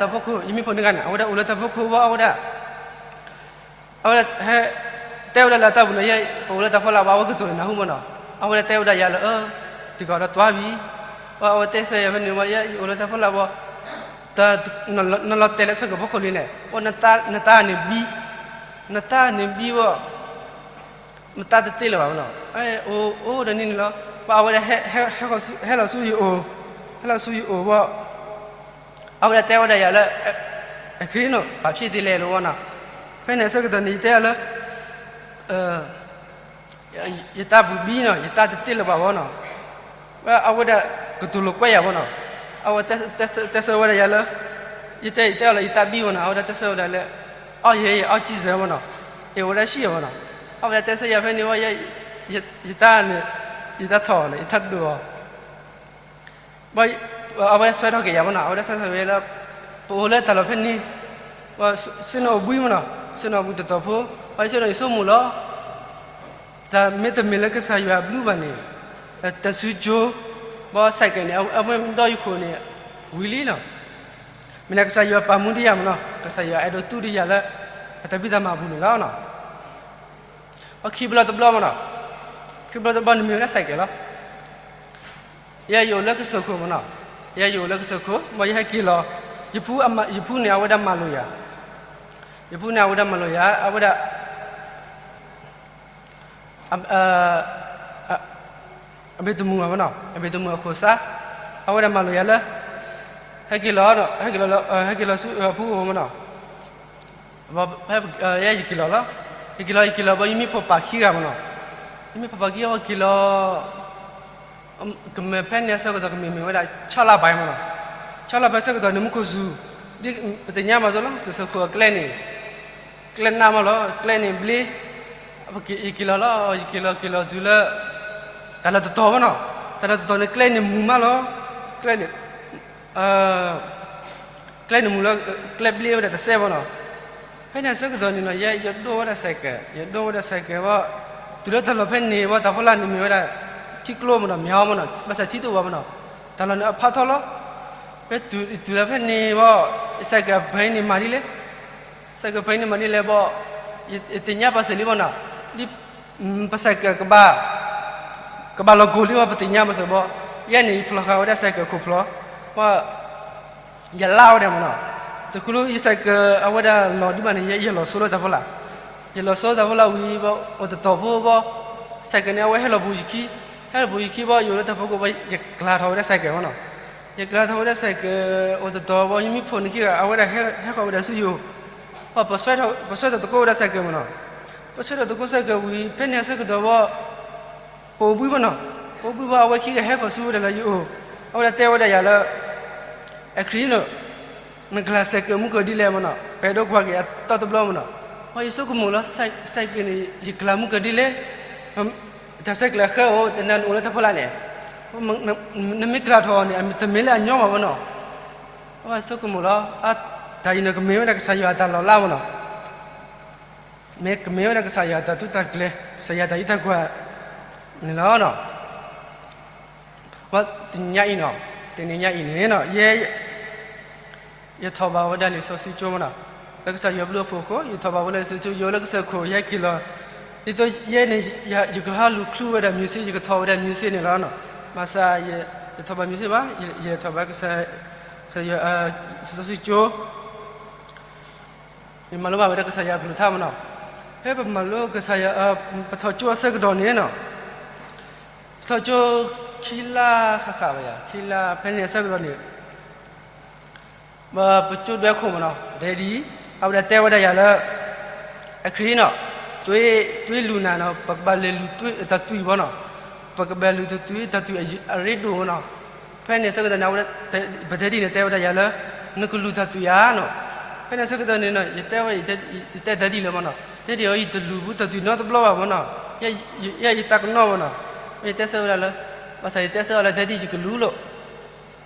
တၢ်ဖီခိၣ် ယမံဖိန့ၣ်ဂၤန့ၣ် အဝဲဒၣ်အိၣ်လၢတၢ်ဖီခိၣ်ဘၣ် အဝဲဒၣ် အဝဲဒၣ်ဟဲ တဲဝဲဒၣ်လၢအတၢ်ပူၤန့ၣ် ယဲ ပအိၣ်လၢတၢ်ဖီလာ်ဘၣ် အဝဲကတိၤန့ၣ်နၢ်ဟူမ့ၢ်နီၤ, အဝဲဒၣ်တဲဝဲဒၣ်ယၤလၢ အၢ တံၤကီၢ်ဒီးသွါဝံၤ, အဝဲတဲဆၢယၤဖဲန့ၣ်ဝဲ ယဲယအိၣ်လၢတၢ်ဖီလာ်ဘၣ်, နလီၤတဲာ်လၢဆၢကတီၢ်ဖီခိၣ်လံန့ၣ် နတၢ်န့ၣ်ဘံ, နတၢ်န့ၣ်ဘံဘၣ် နတၢ်တတ့ၢ်လၢၤဘၣ်မ့ၢ်နီၤ, အိၣ်အိၣ်ဒီးန့ၣ်န့ၣ်လီၤ, ပှၤအဝဲဒၣ် ဟဲလီၤဆူယအိၣ်, ဟဲလီၤဆူယအိၣ်ဘၣ်, အဝဲဒၣ်တဲဝဲဒၣ်ယၤလၢ အခရံာ်နီၤ ပာ်ဖျ့တ့ၢ်လဲၣ်လီၤဝဲနီၤ, ဖဲန့ၣ်အဆၢကတီၢ်န့ၣ် ယတဲအီၤလၢ ယတၢ်ပူၤဘံနီၤ ယတၢ်တတ့ၢ်လၢၤဘၣ်ဝဲနီၤ, ဝဲအဝဲဒၣ်ကတိၤလိာ်ကွဲယၤဝဲနီၤ, အဝဲတဲဆၢဝဲဒၣ်ယၤလၢ ယတဲယတဲအီၤလၢယတၢ်ဘံဝဲနီၤ, အဝဲဒၣ်တဲဆၢဝဲဒၣ်လၢ အီၣ်ယဲယအီၣ်ကံစၢၤဝဲနီၤ, ယအိၣ်ဝဲဒၣ်ဆံၣ်ဝဲနီၤ, အဝဲဒၣ်တဲဆၢယၤဖဲန့ၣ်ဝဲ ယတၢ်န့ၣ် ယတၢ်ထီၣ်န့ၣ် ယတၢ်ဒိၣ်အီၤ ဘၣ် အဝဲဒၣ်ဆှၢထီၣ်က့ၤယၤမ့ၢ်နီၤ, အဝဲဒၣ်ဆှၢထီၣ်က့ၤလၢ ပအိၣ်လၢတၢ်လီၢ်ဖဲန့ၣ်, ဆ့ၣ်နီၤအိၣ်ဘှံးမ့ၢ်နီၤ, ဆ့ၣ်နီၤအိၣ်ဘှံးတတီၤဖိ, ဘၣ်ဆ့ၣ်နီၤယဆိကမိၣ်လီၤ, တၢ်မ့ၢ်တမ့ၢ်လၢကစၢ်ယွၤအဘျုးဘၣ်န့ၣ်, တၢ်စုကၠိ, ဘၣ် cycle န့ၣ် အဝဲဒီးယခိၣ်န့ၣ် ဝံၤလံနီၤ, မ့ၢ်န့ၣ်ကစၢ်ယွၤပာ်မူဒံးယၤမ့ၢ်နီၤ, ကစၢ်ယွၤအဲၣ်ဒိးတူၢ်ဒံးယၤလၢ အတၢ်ဖံးတၢ်မၤအပူၤန့ၣ်လီၤနီၤ. အခံဘျီတဘျီမ့ၢ်နီၤ, ခံဘျီတဘျီန့ၣ်မ့ၢ်ဝဲဒၣ် cycle လီၤ. ယဲယအိၣ်လၢကစၢၢ်ခိၣ်မ့ၢ်နီၤ, ယဲယအိၣ်လၢကစၢၢ်ခိၣ် ဘၣ်ယဟဲက့ၤလီၤ, ယဖုန့ၣ် အဝဲဒၣ်မၤလိာ်ယၤ, ယဖုန့ၣ် အဝဲဒၣ်မၤလိာ်ယၤ, အဝဲဒၣ် အဘ့ၣ်တမုာ်ဘၣ်မ့ၢ်နီၤ, အဘ့ၣ်တမုာ်အခိၣ်စါ, အဝဲဒၣ်မၤလိာ်ယၤလၢ ဟဲက့ၤလီၤ, ဟဲက့ၤလီၤ, ဟဲက့ၤလီၤဆူအဖုအိၣ်မ့ၢ်နီၤ, ယက့ၤလီၤလီၤ, ယက့ၤလီၤ ယက့ၤလီၤဘၣ် ယမံဖိပၢ်ခံဂၤမ့ၢ်နီၤ, ယမံဖိပၢ်ခံဂၤ အဝဲက့ၤလီၤ ကမ့ၢ်ဖဲန့ၣ်အဆၢကတီၢ် ကမ့ၢ်မ့ၢ်ဝဲဒၣ် ဆီလါဘဲမ့ၢ်နီၤ, ဆီလါဘဲဆၢကတီၢ်န့ၣ် မူခိၣ်စူၤ, ဒ်ပသ့ၣ်ညါဘၣ်သိးလီၤ ကစၢၢ်ခိၣ်အကျဲန့ၣ်, ကျဲနးမးလီၤ ကျဲန့ၣ်ဘျ့, ယက့ၤလီၤလီၤ ယက့ၤလီၤက့ၤလီၤတုၤလၢ တၢ်လီၢ်တတီၤမ့ၢ်နီၤ, တၢ်လီၢ်တတီၤန့ၣ် ကျဲန့ၣ်မုာ်မးလီၤ, ကျဲန့ၣ် ကျဲန့ၣ်မုာ်လီၤ ကျဲဘျ့ဝဲဒၣ်တစဲးမ့ၢ်နီၤ, ဖဲန့ၣ်အဆၢကတီၢ်န့ၣ်နီၤ ယဲယဒိၣ်ဝဲဒၣ် cycle, ယဒိၣ်ဝဲဒၣ် cycle ဘၣ်, တုၤလၢတၢ်လီၢ်ဖဲန့ၣ်ဘၣ် တၢ်ဖီလာ်န့ၣ်မ့ၢ်ဝဲဒၣ် ထံကျိမ့ၢ်နီၤ မ့ၢ်အီၤမ့ၢ်နီၤ ဘၣ်ဆၣ်ထံတအိၣ်ဘၣ်မ့ၢ်နီၤ, တၢ်လီၢ်န့ၣ်အဖးထီလီၤ, ဖဲတုၤလၢဖဲန့ၣ်ဘၣ် cycle ဖဲန့ၣ်မၤဒ်လဲၣ် cycle ဖဲန့ၣ်မၤဒ်လဲၣ်ဘၣ်, ယသ့ၣ်ညါပှၤစၢၤလံမ့ၢ်နီၤ, ဒ် ပ cycle ကဘၣ် ကဘၣ်လီၤကိၢ်လံဘၣ် ပသ့ၣ်ညါပှၤစၢၤဘၣ်, ယဲန့ၣ် ယဖျိဃာ်ဝဲဒၣ် cycle ခိၣ်ဖျိး, ဘၣ် ယလါဝဲဒၣ်မ့ၢ်နီၤ, တချုးလၢယ cycle အဝဲဒၣ်လီၤဒံးဘၣ်န့ၣ် ယဲယလီၤစိလၢတၢ်ဖီလာ်, ယလီၤစိတၢ်ဖီလာ်ဝံၤဘၣ် အိၣ်တတီၤဖိဘၣ်, cycle န့ၣ် အဝဲဟဲလီၤဘူးယခံ, ဟဲလီၤဘူးယခံဘၣ် ယအိၣ်လၢတၢ်ဖီခိၣ်ဘၣ် ယကျါထီၣ်ဝဲဒၣ် cycle မ့ၢ်နီၤ, ယကျါထီၣ်ဝဲဒၣ် cycle အိၣ်တတီၤဘၣ် ယမံဖိန့ၣ်ခံဂၤ အဝဲဒၣ်ဟဲဃီၤဝဲဒၣ်ဆူယအိၣ်, ပ ပဆှၢထီၣ်သကိးဝဲဒၣ် cycle မ့ၢ်နီၤ, ပဆှၢထီၣ်သကိး cycle ဝံၤ ဖဲန့ၣ်အဆၢကတီၢ်ဘၣ် ပအိၣ်ဘှံးဘၣ်နီၤ, ပအိၣ်ဘှံးဘၣ် အဝဲခံဂၤဟဲဃီၤဆူဝဲဒၣ်လၢယအိၣ်, အဝဲဒၣ်တဲဝဲဒၣ်ယၤလၢ အခရံာ်နီၤ, နကျါ cycle မုၢ်ကဒ်လဲၣ်မ့ၢ်နီၤ, ပအဲၣ်ဒိးကွၢ်က့ၤအသီတဘျီမ့ၢ်နီၤ, ပှၤယဆိကမိၣ်လီၤ cycle န့ၣ် ယကျါမုၢ်ကဒ်လဲၣ်, တၢ် cycle အဃၢအိၣ် တနၤနအိၣ်လၢတၢ်ဖီလာ်န့ၣ်, နမ့ၢ်ကျါထီၣ်န့ၣ် တမ့ၢ်လၢအညီဘၣ်မ့ၢ်နီၤ, အဝဲဆိကမိၣ်လီၤ, တၢ်အံၤန့ၣ် ကမ့ၢ်ဝဲဒၣ်ကစၢ်ယွၤအတၢ်လီၤလးမ့ၢ်နီၤ, မ့ၢ်ကမ့ၢ်ဝဲဒၣ်ကစၢ်ယွၤအတၢ်သူတၢ်ကျဲၤ, ကစၢ်ယွၤအတၢ်အံးတၢ်ကွၢ်န့ၣ်လီၤ. တနံၤညါအံၤနီၤ, တနံၤညါအံၤန့ၣ်နီၤ, ယဲ ယထီၣ်ဘၣ်ဝဲဒၣ်လံာ်စီဆှံကၠိမ့ၢ်နီၤ, လၢကစၢ်ယွၤဘျုးအဖှိၣ်အဃိ ယထီၣ်ဘၣ်ဝဲလၢလံာ်စီဆှံကၠိ ယအိၣ်လၢကစၢၢ်ခိၣ် ယဟဲက့ၤလီၤ, ဒ်သိးယဲန့ၣ် ယကဟးလူၤချုးဝဲဒၣ် music ယကထီၣ်ဝဲဒၣ် music န့ၣ်လီၤ. ဘၣ်ဆၣ် ယထီၣ်ဘၣ် music ဘၣ်, ယထီၣ်ဘၣ်ကစၢ် လံာ်စီဆှံကၠိ ယမၤလိဘၣ်ဝဲဒၣ်ကစၢ်ယွၤအကလုၢ်ကထါမ့ၢ်နီၤ, ဖဲပမၤလိကစၢ်ယွၤ ပထီၣ်ကၠိအဆၢကတီၢ်န့ၣ်နီၤ, ပထီၣ်ကၠိခံလါဃၣ်ဃၣ်ဘၣ်ယၤ, ခံလါဖဲန့ၣ်အဆၢကတီၢ်န့ၣ် ပကၠိဒွဲခိၣ်မ့ၢ်နီၤ, daddy အဝဲဒၣ်တဲဝဲဒၣ်ယၤလၢ အခရံာ်နီၤ, သွံၣ်လူၤနၤနီၤ ပကဘၣ်လဲၤလူၤတၢ်သွံၣ်ဘၣ်နီၤ, ပကဘၣ်လူၤတၢ်သွံၣ် တၢ်သွံၣ်အရ့ဒိၣ်မ့ၢ်နီၤ, ဖဲန့ၣ်အဆၢကတီၢ်န့ၣ် ပ daddy န့ၣ် တဲဝဲဒၣ်ယၤလၢ နကလူၤတၢ်သွံၣ်ဧါနီၤ, ဖဲန့ၣ်အဆၢကတီၢ်န့ၣ်နီၤ ယတဲဝဲ ယတဲ daddy လၢမ့ၢ်နီၤ, daddy အံၤ ယတလူၤဘူးတၢ်သွံၣ်နီတဘျီဘၣ်မ့ၢ်နီၤ, ယတၢ်ကနီၣ်မ့ၢ်နီၤ, ယတဲဆၢဝဲဒၣ်လၢ ဘၣ်ဆၣ်ယတဲဆၢအီၤလၢ daddy ယကလူၤလီၤ,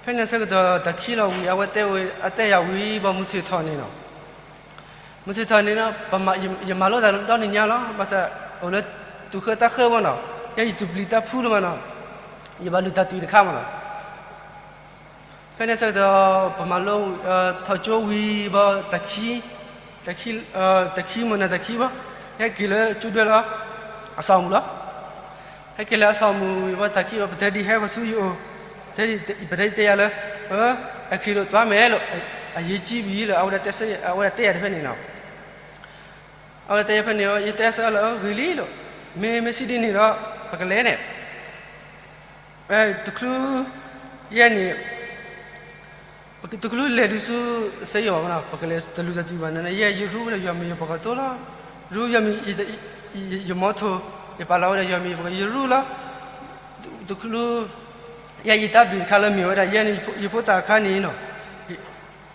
ဖဲန့ၣ်အဆၢကတီၢ်တၢ်ခံလီၤဝံၤ အဝဲတဲဝဲ အတဲယၤဝံၤဘၣ် မုၢ်ဆ့ၣ်ထီၣ်န့ၣ်နီၤ မုၢ်ဆ့ၣ်ထီၣ်န့ၣ်နီၤ ယမၤလိတၢ်လၢဒီနံၤညါလီၤ, ဘၣ်ဆၣ် အိၣ်လၢသူၣ်ဃၢတၢ်ဃၢမ့ၢ်နီၤ, ယဲယသူၣ်ပျံၤတၢ်ဖုးလၢမ့ၢ်နီၤ, ယဘၣ်လူၤတၢ်သွံၣ်တခါမ့ၢ်နီၤ, ဖဲန့ၣ်ဆၢကတီၢ် ပမၤလိ ထီၣ်ကၠိဝံၤဘၣ် တၢ်ခံ တၢ်ခံ တၢ်ခံမ့ၢ်န့ၣ် တၢ်ခံဘၣ်, ဟဲက့ၤလၢကၠိဒွဲၣ်လီၤ အစီၤမူၤလီၤ. ဟဲက့ၤလၢအစီၤမူၤဝံၤဘၣ် တၢ်ခံဘၣ် ပတဲဒ်ဟဲဃီၤဆူယအိၣ်, ပတဲဒ်တဲယၤလၢ အခရံာ်လိာ်သွါမဲာ်လီၤ, အယံာ်ကံဘံလီၤ အဝဲဒၣ်တဲယၤတဖဲန့ၣ်နီၤ. အဝဲဒၣ်တဲယၤဖဲန့ၣ် ယတဲဆၢလၢ ဂ့ၤလံလီၤ, မ့ၢ်မ့ၢ်စံးဒ်န့ၣ်ဒီး ပကလဲၤန့ၣ် တချုး ယဲန့ၣ် တချုးလဲၤဒုးဆူ စ့ယိၤဘၣ်နီၤ ပကလဲၤတလူၤတၢ်တုၤဘၣ်န့ၣ် ယဲယရူဝဲဒၣ်ယွၤမံၤယပှၤကတိၤလီၤ. ရူယွၤမံၤ ယမီထိၣ် ယပာ်လီၤဝဲဒၣ်ယွၤမံၤယပှၤကတိၤ ယရူလီၤ. တချုး ယဲယတၢ်ဘျုးတခါလၢမ့ၢ်ဝဲဒၣ် ယဲန့ၣ် ယဖိသၣ်ခါန့ၣ်နီၤ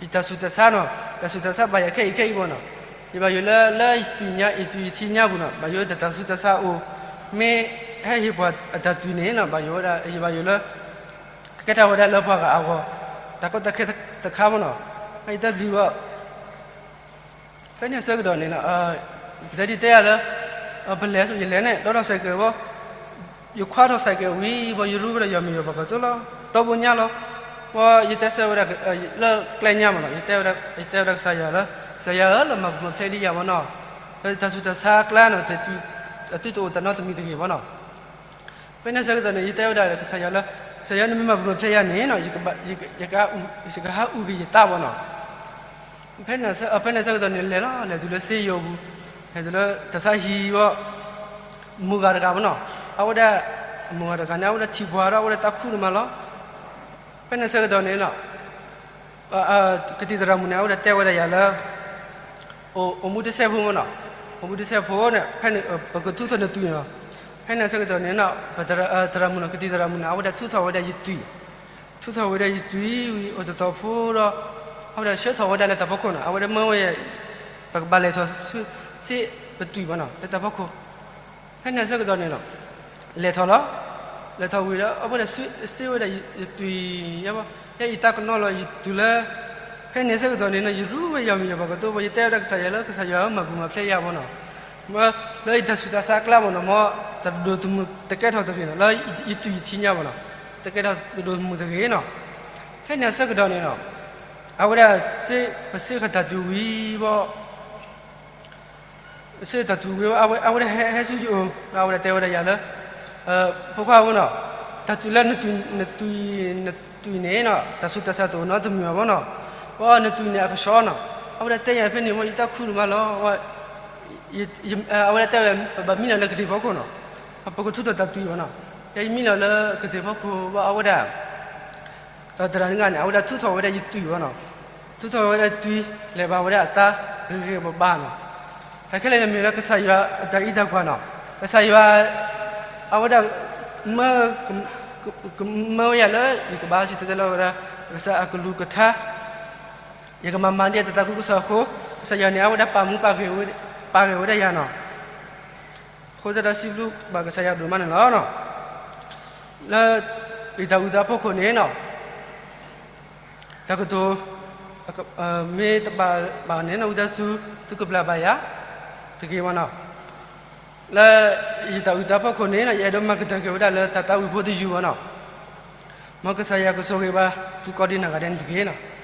ယတၢ်ဆူးတၢ်ဆါနီၤ တၢ်ဆူးတၢ်ဆါဘၣ်ယၤခဲအံၤခဲအံၤဘၣ်နီၤ. ယဘၣ်ယိၣ်လၢ လၢယတုၤညါ ယတုၤယထံၣ်ညါပူၤနီၤ ဘၣ်ယိၣ်လၢတၢ်ဆူးတၢ်ဆါအိၣ် မ့ၢ်ဟဲဟ့ၣ်ပှၤအတၢ်တုၤန့ၣ်နီၤ ဘၣ်ယိၣ်ဝဲဒၣ် ယဘၣ်ယိၣ်လၢ ကကဲထီၣ်ဝဲဒၣ်လၢပှၤဂၤအဂီၢ် တၢ်ကီတၢ်ခဲတခါဘၣ်နီၤ. ယတၢ်ဘျုးဘၣ် ဖဲန့ၣ်ဆၢကတီၢ်န့ၣ်နီၤ ပတဲဒ်တဲယၤလၢ ပလဲၤဆိယလဲၤန့ၣ် ဒီးဒီးစဲးကဲးဘၣ် ယခွါထီၣ်စဲးကဲးဝံၤဘၣ် ယရူဝဲဒၣ်ယွၤမံၤယပှၤကတိၤလီၤ ဒီဘိညါလီၤ. ဘၣ်ယတဲဆၢဝဲဒၣ် လၢကျဲညါမးနီၤ ယတဲဝဲဒၣ်ကစၢ်ယွၤလၢ ကစၢ်ယွၤဧၢ လၢမၤပူၤမၤဖျဲးဒံးယၤဘၣ်နီၤ လၢတၢ်ဆူးတၢ်ဆါအကျါနီၤ တၢ်တုၤတအိၣ်တၢ်နီတမံၤတဂ့ၤဘၣ်နီၤ. ဖဲန့ၣ်ဆၢကတီၢ်န့ၣ် ယတဲဝဲဒၣ်ကစၢ်ယွၤလၢ ကစၢ်ယွၤန့ၣ်မ့ၢ်မၤပူၤမၤဖျဲးယၤန့ၣ်နီၤ ယကဟးအုၣ်က့ၤယသးဘၣ်နီၤ. ဖဲန့ၣ်ဆၢကတီၢ်န့ၣ် လဲၤလီၤ လဲၤတုၤလၢစ့ယိၤပူၤ လဲၤတုၤလၢတၢ်ဆါဟံၣ်ဘၣ် မုၢ်ဂၤတဂၤဘၣ်နီၤ အဝဲဒၣ် မုၢ်ဂၤတဂၤန့ၣ် အဝဲဒၣ်ထံၣ်ပှၤဒီး အဝဲဒၣ်သးခုဒိၣ်မးလီၤ. ဖဲန့ၣ်ဆၢကတီၢ်န့ၣ်နီၤ ကသံၣ်သရၣ်မုၣ်န့ၣ် အဝဲဒၣ်တဲဝဲဒၣ်ယၤလၢ အိၣ်မူတစဲးဖိမ့ၢ်နီၤ အိၣ်မူတစဲးဖိန့ၣ် ဖဲန့ၣ် ပကထူးထီၣ်နသွံၣ်နီၤ. ဖဲန့ၣ်ဆၢကတီၢ်န့ၣ်နီၤ ပသရၣ်မုၣ်နီၤ ကသံၣ်သရၣ်မုၣ်န့ၣ် အဝဲဒၣ်ထူးထီၣ်ဝဲဒၣ်ယသွံၣ် ထူးထီၣ်ဝဲဒၣ်ယသွံၣ်ဝံၤအိၣ်တတီၤဖိဒီး အဝဲဒၣ်ဆှၢထီၣ်ဝဲဒၣ်လၢတၢ်ဖီခိၣ်နီၤ အဝဲဒၣ်မၢဝဲ ပကဘၣ်လဲၤထီၣ်ဆူ စ့ပသွံၣ်ဘၣ်နီၤ လၢတၢ်ဖီခိၣ် ဖဲန့ၣ်ဆၢကတီၢ်န့ၣ်နီၤ လဲၤထီၣ်လီၤ လဲၤထီၣ်ဝံၤဒီး အဝဲဒၣ်စ့ဝဲဒၣ်ယသွံၣ်ယဲဘၣ် ယဲယတၢ်ကနီၤလီၤ ယတုၤလၢ ဖဲန့ၣ်ဆၢကတီၢ်န့ၣ်နီၤ ယရူဝဲယွၤမံၤယပှၤကတိၤဘၣ် ယတဲဝဲဒၣ်ကစၢ်ယွၤလၢ ကစၢ်ယွၤဧၢ မၤပူၤမၤဖျဲးယၤဘၣ်နီၤ လၢယတၢ်ဆူးတၢ်ဆါအကျါဘၣ်နီၤ မ်တၢ်ဒိၣ်တမုၢ်တကဲထီၣ်တဂ့ၤနီၤ လၢယသွံၣ်ယထံၣ်ညါဘၣ်နီၤ တကဲထီၣ်တဒိၣ်တမုၢ်တဂ့ၤနီၤ. ဖဲန့ၣ်ဆၢကတီၢ်န့ၣ်နီၤ အဝဲဒၣ် ပစ့ဃာ်တၢ်တုၤဝံၤဘၣ် စ့တၢ်တုၤဝံၤ အဝဲဒၣ်ဟဲဆူယအိၣ် ဒီးအဝဲဒၣ်တဲဝဲဒၣ်ယၤလၢ ဖိခွါဧၢနီၤ တၢ်တုၤလၢ နသွံၣ်န့ၣ်နီၤ တၢ်ဆူးတၢ်ဆါတအိၣ်နီတမံၤဘၣ်နီၤ ဘၣ်နသွံၣ်န့ၣ်အကဆှီနီၤ အဝဲဒၣ်တဲယၤဖဲန့ၣ် ယတၢ်ခုၣ်ဒိၣ်မးလီၤ အဝဲဒၣ်တဲဝဲ ပဘၣ်မံလီၤလၢကသ့ၣ်ဖီခိၣ်နီၤ ပကထူးထီၣ်တၢ်သွံၣ်ဘၣ်နီၤ ယမံလီၤလၢကသ့ၣ်ဖီခိၣ်ဘၣ် အဝဲဒၣ် သရၣ်တဂၤန့ၣ် အဝဲဒၣ်ထူးထီၣ်ဝဲဒၣ်ယသွံၣ်ဘၣ်နီၤ ထူးထီၣ်ဝဲဒၣ်သွံၣ် လဲၤဘၣ်ဝဲဒၣ်အသးဂ့ၤဂ့ၤဘၣ်ဘၣ်နီၤ တၢ်ခဲလၢာ်န့ၣ်မ့ၢ်လၢကစၢ်ယွၤအတၢ်အံးတၢ်ကွၢ်နီၤ ကစၢ်ယွၤ အဝဲဒၣ် မၢ ကမၢဝဲယၤလၢ ယကဘၣ်စံၣ်တဲၤတဲလီၤဝဲဒၣ် ကစၢ်အကလုၢ်ကထါ ယကမၤမၤဒ်အတၢ်သးခုကစီၣ်အဃိ ကစၢ်ယွၤန့ၣ် အဝဲဒၣ်ပာ်မူပာ်ဂဲၤဝဲဒၣ်ယၤနီၤ အဃိသတးဒီးစံးဘျုးဘၣ်ကစၢ်ယွၤဒိၣ်မးန့ၣ်လီၤ. လၢ ယတၢ်အုၣ်သးဖီခိၣ်န့ၣ်နီၤ တၢ်ကတိၤ မ့ၢ်တဘၣ်ဘၣ်န့ၣ်နီၤ ဝံသးစူၤ သုကပျၢ်ဘၣ်ယၤ တက့ၢ်မနီၤ လၢ ယတၢ်အုၣ်သးဖီခိၣ်န့ၣ်နီၤ ယအဲၣ်ဒိးမၤကတၢၢ်က့ၤဝဲဒၣ်လၢတၢ်သးဝံၣ်ဖိတယုၢ်မနီၤ မ်ကစၢ်ယွၤကဆိၣ်ဂ့ၤဘၣ် သုကိးဒံးနီၢ်ဂၤဒဲးန့ၣ်တက့ၢ်နီၤ.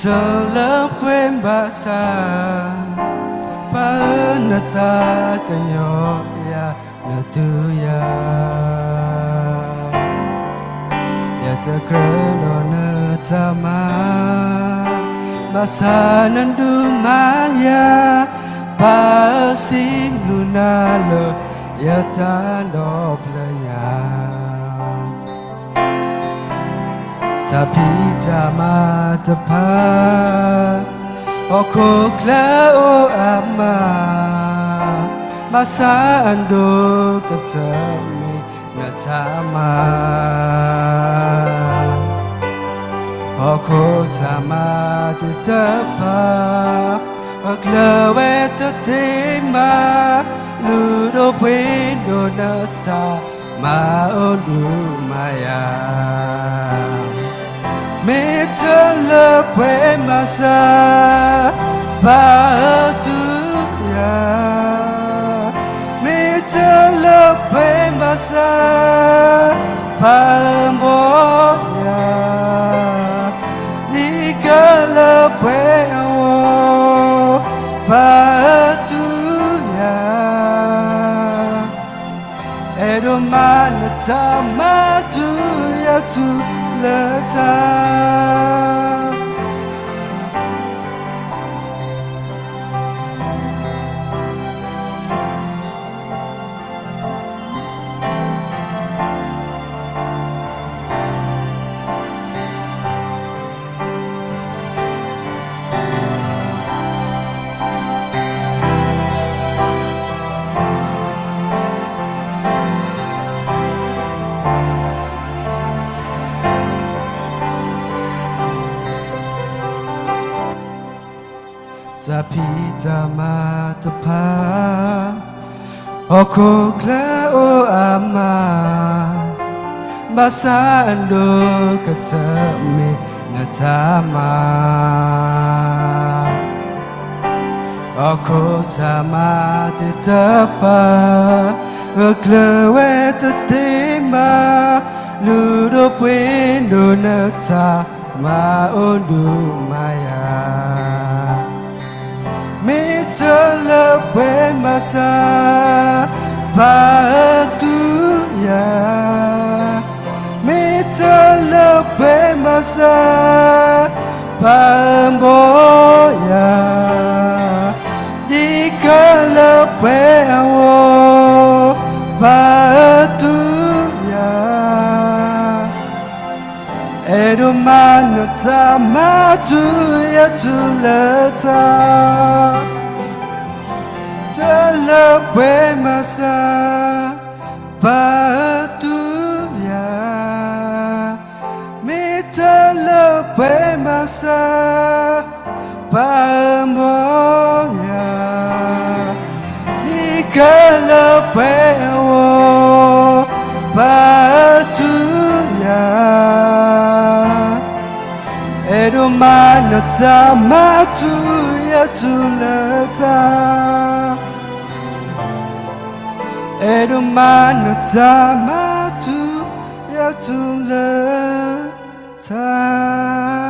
မ့ၢ်တလၢပှဲၤဘၣ်ဆၣ်, ပၢ်ဧၢနသးကညီၤယၤ နသူယၤ, ယတကြၢးဒီးနတၢ်မၤ, ဘၣ်ဆၣ်နဒုးမၤယၤ, ပၢ်ဧၢစံးဘျုးနၤလၢ ယတၢ်ဒီဖျၢၣ်ညါ တၢ်ဖံးတၢ်မၤတဖၣ်, ဟီၣ်ခိၣ်ချၢအိၣ်အါမး, ဘၣ်ဆၣ်အဒိၣ်ကတၢၢ်မ့ၢ်နတၢ်မၤ, ဟီၣ်ခိၣ်တၢ်မၤသ့ၣ်တဖၣ်, အကျၢၤဝဲတသ့မး, လုၢ်ဒိၣ်ပှ့ၤဒိၣ်နတၢ် မၤအိၣ်ဒုးမၤယၤ, မ့ၢ်တလၢပှဲၤဘၣ်ဆၣ်, ပၢ်ဧၢသူယၤ, မ့ၢ်တလၢပှဲၤဘၣ်ဆၣ်, ပၢ်ဧၢမ်ယၤ, ဒ်ကလၢပှဲၤအဂီၢ်, ပၢ်ဧၢသူယၤ အဲၣ်ဒိးမၤနတၢ်မၤ တူၢ်ယၤတူၢ်လၢတၢ်. တၢ်ဖံးတၢ်မၤတဖၣ်, ဟီၣ်ခိၣ်ချၢအိၣ်အါမး, ဘၣ်ဆၣ်အဒိၣ်ကတၢၢ်မ့ၢ်နတၢ်မၤ, ဟီၣ်ခိၣ်တၢ်မၤသ့ၣ်တဖၣ်, အကျၢၤဝဲတသ့မး, လုၢ်ဒိၣ်ပှ့ၤဒိၣ်နတၢ် မၤအိၣ်ဒုးမၤယၤ, မ့ၢ်တလၢပှဲၤဘၣ်ဆၣ်, ပၢ်ဧၢသူယၤ, မ့ၢ်တလၢပှဲၤဘၣ်ဆၣ်, ပၢ်ဧၢမ်ယၤ, ဒ်ကလၢပှဲၤအဂီၢ်, ပၢ်ဧၢသူယၤ အဲၣ်ဒိးမၤနတၢ်မၤ တူၢ်ယၤတူၢ်လၢတၢ်, တလၢပှဲၤဘၣ်ဆၣ်, ပၢ်ဧၢသူယၤ, မ့ၢ်တလၢပှဲၤဘၣ်ဆၣ်, ပၢ်ဧၢမ်ယၤ, ဒ်ကလၢပှဲၤအဂီၢ်, ပၢ်ဧၢသူယၤ, အဲၣ်ဒိးမၤနတၢ်မၤ တူၢ်ယၤတူၢ်လၢတၢ်, အဲၣ်ဒိးမၤနတၢ်မၤ တူၢ်ယၤတူၢ်လၢတၢ်.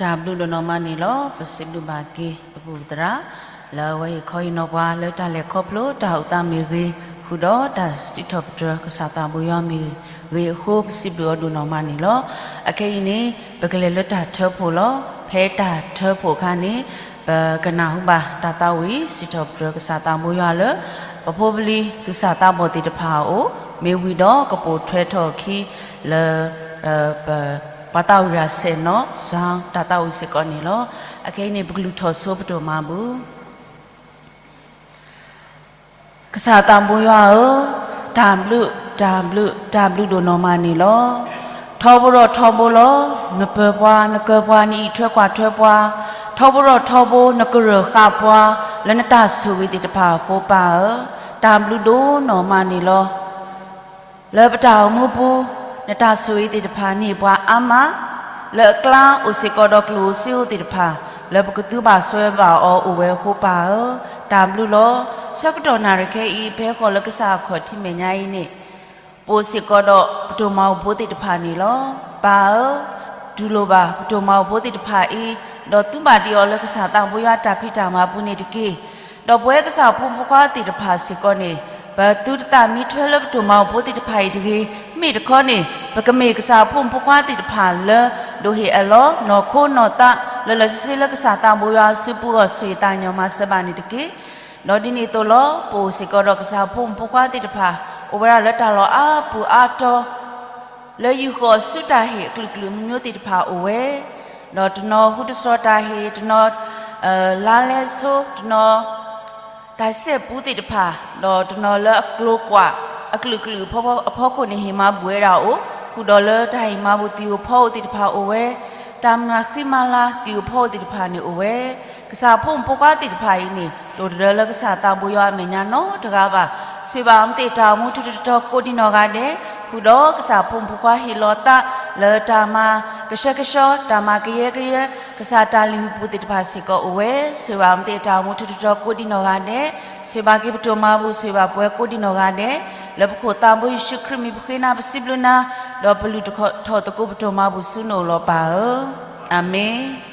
တၢ်ဘျုးဒိၣ်နီၢ်မးန့ၣ်လီၤ. ပစံးဘျုးဘၣ်က့ၤ ပပူၤပသရၣ် လၢအဝဲဟ့ၣ်ခီဟ့ၣ်နီၤပှၤလၢတၢ်လဲၤခီဖျိတၢ်အိၣ်သးမ့ၢ်ဂ့ၤ, ဃုာ်ဒီးတၢ်စံးထီၣ်ပတြၢၤကစၢ်သးဘိယွၤမ့ၢ်ဂ့ၤအဃိ ပစံးဘျုးအီၤဒိၣ်နီၢ်မးန့ၣ်လီၤ. အခဲအံၤန့ၣ် ပကလဲၤလၢတၢ်ထၢဖှိၣ်လီၤ. ဖဲတၢ်ထၢဖှိၣ်အခါန့ၣ် ပကနၢ်ဟူဘၣ်တၢ်သးဝံၣ် စံးထီၣ်ပတြၢၤကစၢ်သးဘိယွၤလၢ ပဖိပလံၤသူၣ်စၢ်သးဘီၣ်သ့ၣ်တဖၣ်အအိၣ်, မ့ၢ်ဝံၤဒီးကပိာ်ထွဲထီၣ်အခံလၢ ပ ပှၤသးဝံၣ်ရၤစဲးနီၢ် စၢ်တၢ်သးဝံၣ်စ့ၢ်ကီးန့ၣ်လီၤ. အခဲအံၤန့ၣ် ပကလူၤထီၣ်ဆိပဒိၣ်မးပူၤ. ကစၢ်သးဘိယွၤဧၢ, တၢ်ဘျုး, တၢ်ဘျုး, တၢ်ဘျုးဒိၣ်နီၢ်မးန့ၣ်လီၤ. ထီဘိဒီးထီဘိလီၤ. နပၢၤပှၤ, နကၢၤပှၤ, နအံးထွဲကွၢ်ထွဲပှၤ, ထီဘိထီဘိ နကရၢၢ်ဃာ်ပှၤ လၢနတၢ်ဆိၣ်ဂ့ၤသ့ၣ်တဖၣ်အဃိ ပၢ်ဧၢ, တၢ်ဘျုးဒိၣ်နီၢ်မးန့ၣ်လီၤ. လၢပတၢ်အိၣ်မူပူၤ နတၢ်ဆိၣ်ဂ့ၤသ့ၣ်တဖၣ်န့ၣ် ပှၤအါမး လၢအကျါအိၣ်စ့ၢ်ကီးဒီးကျိၣ်ဧိၤစ့ဧိၤသ့ၣ်တဖၣ် လၢပကသူဘၣ်စွဲဘၣ်အီၤအိၣ်ဝဲအဃိ ပၢ်ဧၢ, တၢ်ဘျုးလီၤ. ဆၢကတီၢ်နၣ်ရံၣ်ခဲအံၤ ဖဲဃီၤလၢကစၢ်အခီၣ်ထံးမဲာ်ညါအံၤန့ၣ် ပအိၣ်စ့ၢ်ကီးဒီးပတိၢ်မၤအိၣ်ဖိသ့ၣ်တဖၣ်န့ၣ်လီၤ. ပၢ်ဧၢ, တူၢ်လိာ်ဘၣ်ပတိၢ်မၤအိၣ်ဖိသ့ၣ်တဖၣ်အံၤ, ဒီးသူဘၣ်တ့ၢ်အီၤလၢကစၢ်သးဘိယွၤအတၢ်ဖံးတၢ်မၤပူၤန့ၣ်တက့ၢ်. ဒီးပဝဲကစၢ်ဖိမုၣ်ဖိခွါသ့ၣ်တဖၣ်စ့ၢ်ကီးန့ၣ် ပသုတသးမံထွဲလၢပတိၢ်မၤအိၣ်ဖိသ့ၣ်တဖၣ်အံၤတဂ့ၤ. မ့ၢ်တခီန့ၣ် ပကမ့ၢ်ကစၢ်ဖိမုၣ်ဖိခွါသ့ၣ်တဖၣ်လၢ ဒိၣ်ဟ့ၣ်အၢၣ်လီၤ နီၢ်ခိနီၢ်သး လၢလၢာ်ဆ့ဆ့လၢကစၢ်သးဘိယွၤအစုပူၤအဂီၢ် ဆိၣ်ဂ့ၤသးကညီၤမၤစၢၤဘၣ်န့ၣ်တက့ၢ်. ဒီးဒ်န့ၣ်အသိးလီၤ. ပအိၣ်စ့ၢ်ကီးဒီးကစၢ်ဖိမုၣ်ဖိခွါသ့ၣ်တဖၣ် အိၣ်ဝဲဒၣ်လၢတၢ်လီၢ်အါပူၤအါတီၤ လၢယုၢ်ဃီၤဆူတၢ်ဟ့ၣ်အကလုာ်ကလုာ်မံၤမံၤသ့ၣ်တဖၣ်အိၣ်ဝဲ, ဒီးတနီၤဟူတစီၤတၢ်ဟ့ၣ်, တနီၤ လါလဲဆိ, တနီၤ တၢ်စဲးပူသ့ၣ်တဖၣ်, ဒီးတနီၤလၢအကျိၤကွာ် အကလုာ်ကလုာ်အဖီခိၣ်န့ၣ် ဟ့ၣ်မၤဘူၣ်ဝဲဒၣ်အိၣ်, ဃုာ်ဒီးလၢတၢ်ဟ့ၣ်မၤဘူၣ်သံၣ်ဧိၤဖီဧိၤသ့ၣ်တဖၣ်အိၣ်ဝဲ, တၢ်မၤဃံမၤလၤသံၣ်ဧိၤဖီဧိၤသ့ၣ်တဖၣ်န့ၣ်အိၣ်ဝဲ. ကစၢ်ဖိမုၣ်ဖိခွါသ့ၣ်တဖၣ်အံၤန့ၣ် တအိၣ်တဒၢလၢကစၢ်သးဘိယွၤအမဲာ်ညါနီတဂၤဘၣ်. ဆိၣ်ဂ့ၤဘၣ်အမ့ၢ်သ့ၣ်တၢ်အိၣ်မူထူထူတီတီကိးဒံနီၢ်ဂၤဒဲး, ဃုာ်ဒီးကစၢ်ဖိမုၣ်ဖိခွါဟ့ၣ်လီၤသးလၢတၢ်မၤကဆှဲကဆှီ, တၢ်မၤကယဲကယဲ, ကစၢ်တၢ်လုၢ်ဟံၣ်ပူၤသ့ၣ်တဖၣ်စ့ၢ်ကီးအိၣ်ဝဲ. ဆိၣ်ဂ့ၤဘၣ်အမ့ၢ်သ့ၣ်တၢ်အိၣ်မူထူထူတီတီကိးဒံနီၢ်ဂၤဒဲး, ဆိၣ်ဂ့ၤဘၣ်က့ၤပတိၢ်မၤဘူၣ်, ဆိၣ်ဂ့ၤဘၣ်ပဝဲကိးဒံနီၢ်ဂၤဒဲး, လၢပခိၣ်သးဘိယ့ၣ်ၡူးခရံာ်မံၤပဃ့နၤ ပစံးဘျုးနၤ, ဒီးပလုၢ်ထီၣ်သကိးပတိၢ်မၤဘူၣ်ဆူနအိၣ်လီၤပၢ်ဧၢ. အၤမ့ၣ်.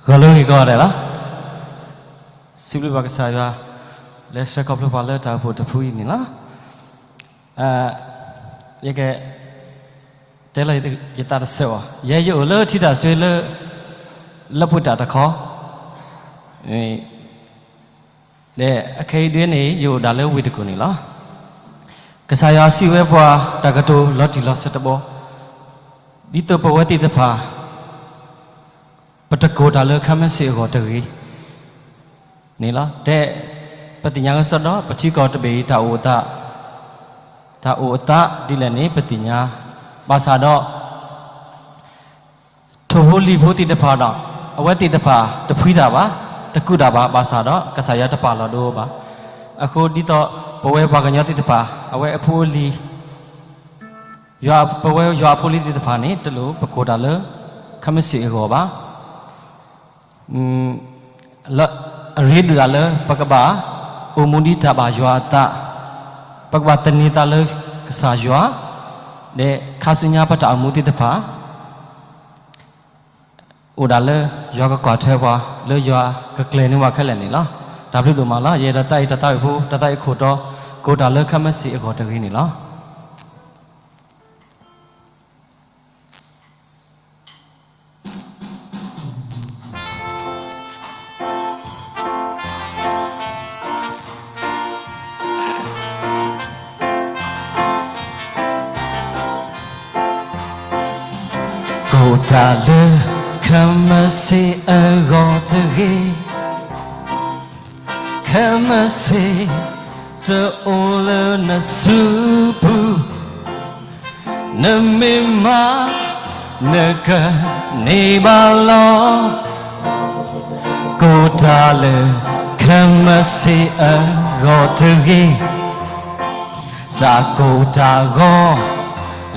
ဂီၤလၢဂ့ၤကိးဂၤဒဲးလီၤ. စံးဘျုးဘၣ်ကစၢ်ယွၤ လၢဆှၢခီဖျိပှၤလၢတၢ်အိၣ်ဖှိၣ်တဖုအံၤန့ၣ်လီၤ. ယက တဲလီၤယသးတစဲးအီၤ, ယဲယအိၣ်လၢထံတၢ်စွ့လၢ လၢပှ့ၤတၢ်တခီ ဒီးအခဲအံၤဒ်န့ၣ် ယအိၣ်ဒၣ်လၢဝ့ၢ်တကူၣ်န့ၣ်လီၤ. ကစၢ်ယွၤစံးဝဲပှၤတၢ်ကတိၤလီၤတံၢ်လီၤဆဲးတဘီ, ဒ်သိးပဝဲသ့ၣ်တဖၣ် ပတကိၢ်တၢ်လၢခဲမုၢ်ဆ့ၣ်အဂီၢ်တဂ့ၤန့ၣ်လီၤ. တဲ ပသ့ၣ်ညါကစီဒီး ပထံကီၢ်တဘ့ၣ်အံၤ တၢ်အိၣ်အသး တၢ်အိၣ်အသးဒ်လဲၣ်န့ၣ် ပသ့ၣ်ညါ, ဘၣ်ဆၣ်ဒီး ထိၣ်ဖိလံၤဖိသ့ၣ်တဖၣ်ဒီး အဝဲသ့ၣ်တဖၣ်တဖှံတၢ်ဘၣ်, တကူးတၢ်ဘၣ်, ဘၣ်ဆၣ်ဒီး ကစၢ်ယွၤတပာ်လီၤဒိဘၣ်. အဃိဒ်သိး ပဝဲပှၤကညီသ့ၣ်တဖၣ် အဝဲအဖိအလံၤ ပဝဲယွၤအဖိအလံၤသ့ၣ်တဖၣ်န့ၣ် တလိၣ်ပကိၢ်တၢ်လၢ ခဲမုၢ်ဆ့ၣ်အဂီၢ်ဘၣ်. အရ့ဒိၣ်ဒၣ်လၢ ပကဘၣ်အိၣ်မူဒ်တၢ်ဘၣ်ယွၤအသး, ပကဘၣ်သန့ၤသးလၢကစၢ်ယွၤ, ဒီးခါဆူညါပတၢ်အိၣ်မူသ့ၣ်တဖၣ် အိၣ်ဒၣ်လၢယွၤကကွၢ်ထွဲပှၤ လၢယွၤကကျဲၤန့ၢ်ပှၤခဲလၢာ်န့ၣ်လီၤ. တၢ်ဘျုးဒိၣ်မးလီၤ. ယအဲၣ်ဒိးသးအံၤ တၢ်သးဝံၣ်ဖိ တၢ်သးဝံၣ်ခိၣ်တီ, ကိၢ်တၢ်လၢခဲမုၢ်ဆ့ၣ်အဂီၢ်တဂ့ၤန့ၣ်လီၤ. ကိၢ်တၢ်လၢ ခဲမုၢ်ဆ့ၣ်အဂီၢ်တဂ့ၤ, ခဲမုၢ်ဆ့ၣ် တအိၣ်လၢနစုပူၤ, နမ့ၢ်မၤ နကန့ၢ်ဘၣ်လီၤ. ကိၢ်တၢ်လၢ ခဲမုၢ်ဆ့ၣ်အဂီၢ်တဂ့ၤ, တၢ်ကိၢ်တၢ်ဂီၤ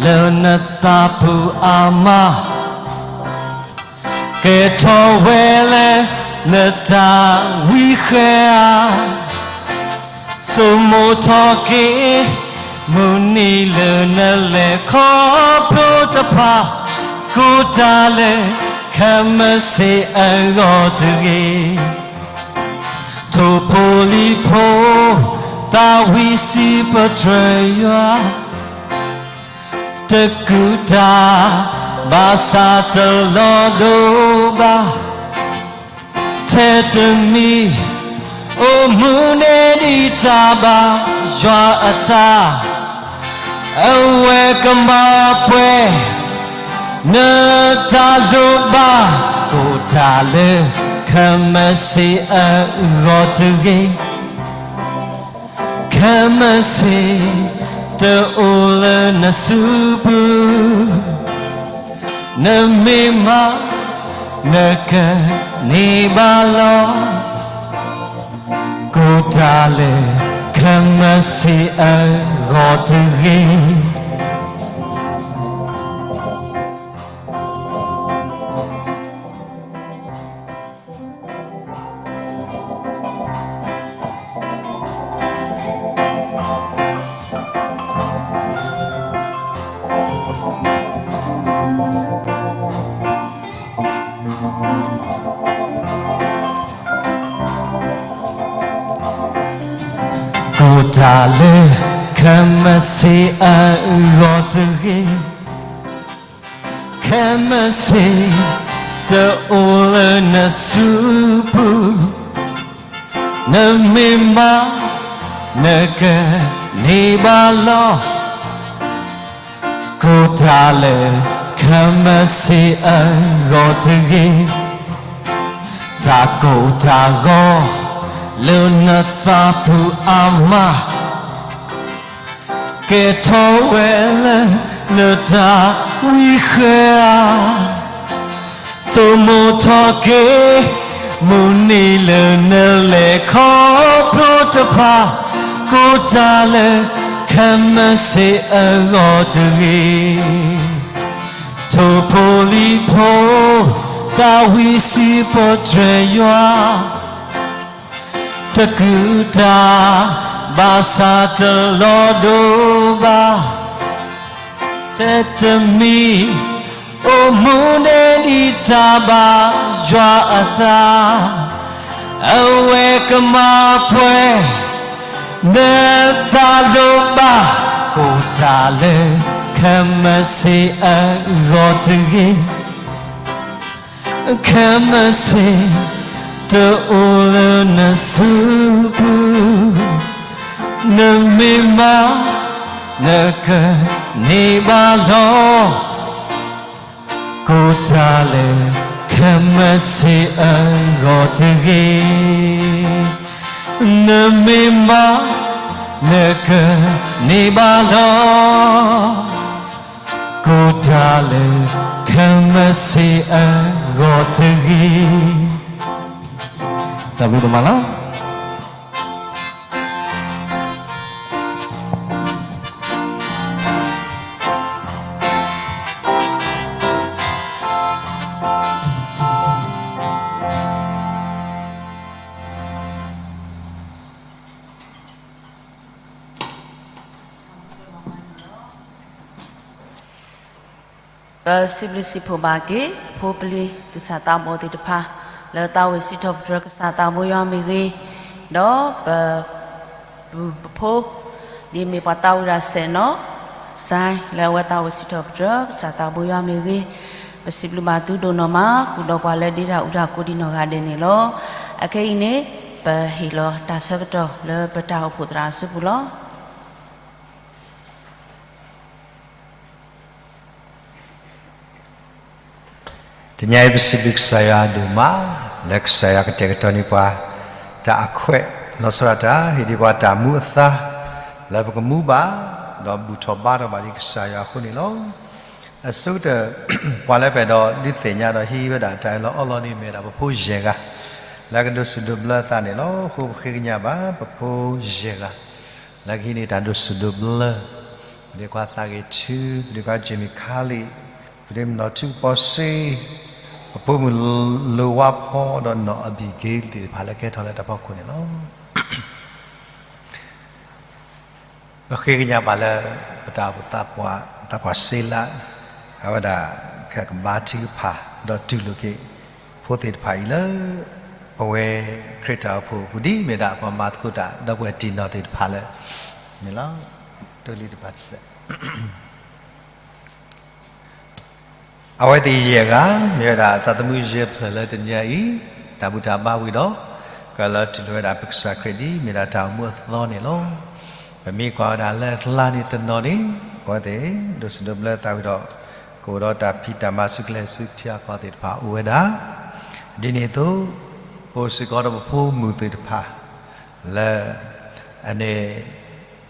လၢနသးပူၤအါမး ကဲထီၣ်ဝဲလၢ နတၢ်ဝံဃဲၤဧါ, ဆိမိၣ်ထီၣ်က့ၤ မုၢ်နံၤလၢနလဲၤခီဖျိတဖၣ်, ကိၢ်တၢ်လၢ ခဲမုၢ်ဆ့ၣ်အဂီၢ်တဂ့ၤ. ထိၣ်ဖိလံၤဖိ သးဝံၣ်စံးပတြၢၤယွၤ တကူးတၢ် ဘၣ်ဆၣ်တလီၤဒိဘၣ်, ထဲတမံၤ အိၣ်မူန့ၢ်ဒံးတၢ်ဘၣ်ယွၤအသး, အဝဲကမၤပှဲၤ နတၢ်လိၣ်ဘၣ်, ကိၢ်တၢ်လၢ ခဲမုၢ်ဆ့ၣ်အဂီၢ်တဂ့ၤ. ခဲမုၢ်ဆ့ၣ် တအိၣ်လၢနစုပူၤ, နမ့ၢ်မၤ နကန့ၢ်ဘၣ်လီၤ. ကိၢ်တၢ်လၢ ခဲမုၢ်ဆ့ၣ်အဂီၢ်တဂ့ၤ. ကိၢ်တၢ်လၢ ခဲမုၢ်ဆ့ၣ်အဂီၢ်တဂ့ၤ. ခဲမုၢ်ဆ့ၣ် တအိၣ်လၢနစုပူၤ, နမ့ၢ်မၤ နကန့ၢ်ဘၣ်လီၤ. ကိၢ်တၢ်လၢ ခဲမုၢ်ဆ့ၣ်အဂီၢ်တဂ့ၤ. တၢ်ကိၢ်တၢ်ဂီၤ လၢနသးပူၤအါမး ကဲထီၣ်ဝဲလၢ နတၢ်ဝံဃဲၤဧါ, ဆိမိၣ်ထီၣ်က့ၤ မုၢ်နံၤလၢနလဲၤခီဖျိတဖၣ်, ကိၢ်တၢ်လၢ ခဲမုၢ်ဆ့ၣ်အဂီၢ်တဂ့ၤ. ထိၣ်ဖိလံၤဖိ သးဝံၣ်စံးပတြၢၤယွၤ တကူးတၢ် ဘၣ်ဆၣ်တလီၤဒိဘၣ်, ထဲတမံၤ အိၣ်မူဒဲဒ်တၢ်ဘၣ်ယွၤအသး, အဝဲကမၤပှဲၤ နတၢ်လိၣ်ဘၣ်, ကိၢ်တၢ်လၢ ခဲမုၢ်ဆ့ၣ်အဂီၢ်တဂ့ၤ, ခဲမုၢ်ဆ့ၣ် တအိၣ်လၢနစုပူၤ, နမ့ၢ်မၤ နကန့ၢ်ဘၣ်လီၤ. ကိၢ်တၢ်လၢ ခဲမုၢ်ဆ့ၣ်အဂီၢ်တဂ့ၤ, နမ့ၢ်မၤ နကန့ၢ်ဘၣ်လီၤ. ကိၢ်တၢ်လၢ ခဲမုၢ်ဆ့ၣ်အဂီၢ်တဂ့ၤ. တၢ်ဘျုးဒိၣ်မးလီၤ. ပစံးဘျုးစံးဖှိၣ်ဘၣ်က့ၤ ပဖိပလံၤသူၣ်စၢ်သးဘီၣ်သ့ၣ်တဖၣ် လၢသးဝံၣ်စံးထီၣ်ပတြၢၤကစၢ်သးဘိယွၤမ့ၢ်ဂ့ၤ, ဒီးပ ပုၢ်ပဖိ ဒ်မ့ၢ်ပှၤသးဝံၣ်တၢ်စဲးနီၣ် စဲး လၢအဝဲသးဝံၣ်စံးထီၣ်ပတြၢၤ ကစၢ်သးဘိယွၤမ့ၢ်ဂ့ၤ, ပစံးဘျုးဘၣ်သုဒိၣ်နီၢ်မး ဃုာ်ဒီးပှၤလၢဒ့တၢ်အူတၢ်ကိးဒံးနီၢ်ဂၤဒဲးန့ၣ်လီၤ. အခဲအံၤန့ၣ် ပဟ့ၣ်လီၤတၢ်ဆၢကတီၢ်လၢပတၢ်အိၣ်ဖှိၣ်သရၣ်အစုပူၤလီၤ. တနံၤအံၤပစံးဘျုးကစၢ်ယွၤဒိၣ်မး လၢကစၢ်ယွၤကတဲာ်ကတီၤန့ၢ်ပှၤ တၢ်အခွဲး လီၤဆီဒၣ်တၢ် ဟ့ၣ်ဒံးပှၤတၢ်မူအသါ လၢပကမူဘၣ် ဒီးဘူၣ်ထီၣ်ဘါထီၣ်ဘၣ်ဒံးကစၢ်ယွၤအဃိန့ၣ်လီၤ. အဆိကတၢၢ် ပှၤလၢပအဲၣ်ဒိးဒုးသ့ၣ်ညါဒီးဟံးဝဲဒၣ်တၢ်အၢၣ်လီၤအီလီၤန့ၣ် မ့ၢ်ဝဲဒၣ်ပဖိယဲၢ်ဂၤ လၢကဒိးစူၣ်ဒိးဘျၢသးန့ၣ်လီၤ. အဃိပဃ့ကညးဘၣ် ပဖိယဲၢ်ဂၤ လၢကဟံးန့ၢ်တၢ်ဒိးစူၣ်ဒိးဘျၢ, ပဒ့ခွါသးဂ့ၤထူ, ပဒ့ခွါ Jimmy Carley, ပဒ့မုၣ်နီၢ်ထူကပီၤစ့, ပဖိမုၣ်လိၤဝါဖီဒီးနီၢ်အဘံၣ်က့သ့ၣ်တဖၣ်လၢကဲထီၣ်လၢတၢ်ဖီခိၣ်န့ၣ်လီၤ. ပဃ့ကညးဘၣ်လၢ ပတၢ်အိၣ်ဖှိၣ်သးပှၢ် သးပှၢ်စ့လး အဝဲဒၣ် ကကဘါထုကဖၣ် ဒီးတူၢ်လိာ်က့ၤ ဖိသ့ၣ်တဖၣ်အံၤလၢ ပဝဲခရံာ်တၢ်အိၣ်ဖှိၣ်ပူၤဒ်မ့ၢ်ဒၣ်ပှၤမၤသကိးတၢ် ဒီပုၢ်ဝဲၢ်တံၢ်နီၢ်သ့ၣ်တဖၣ်လၢ န့ၣ်လီၤ. တလံတဖၣ်တစဲး အဝဲသ့ၣ်ယဲၢ်ဂၤ မ့ၢ်ဝဲဒၣ်သးသမူယဲၢ်ဖျၢၣ်လၢတနံၤအံၤ တၢ်ဘူၣ်တၢ်ဘါဝံၤဒီး ကလီၤတူၢ်လိာ်ဝဲဒၣ်ပကစၢ်ခရံာ်ဒ်မ့ၢ်ဒၣ်တၢ်အိၣ်မူအသီန့ၣ်လီၤ. ပမ့ၢ်ကွၢ်ဝဲဒၣ်လၢအကျါန့ၣ်တနီၤန့ၣ် အဝဲသ့ၣ်ဒိးစူၣ်ဒိးဘျၢသးဝံၤဒီး ကအိၣ်ဒီးတၢ်ဖံးတၢ်မၤဆူကျဲဆူထံအကီၢ်သ့ၣ်တဖၣ်အိၣ်ဝဲဒၣ် ဒ်န့ၣ်အသိး ပအိၣ်စ့ၢ်ကီးဒီးပဖိမုၣ်သ့ၣ်တဖၣ် လၢ အန့ၣ်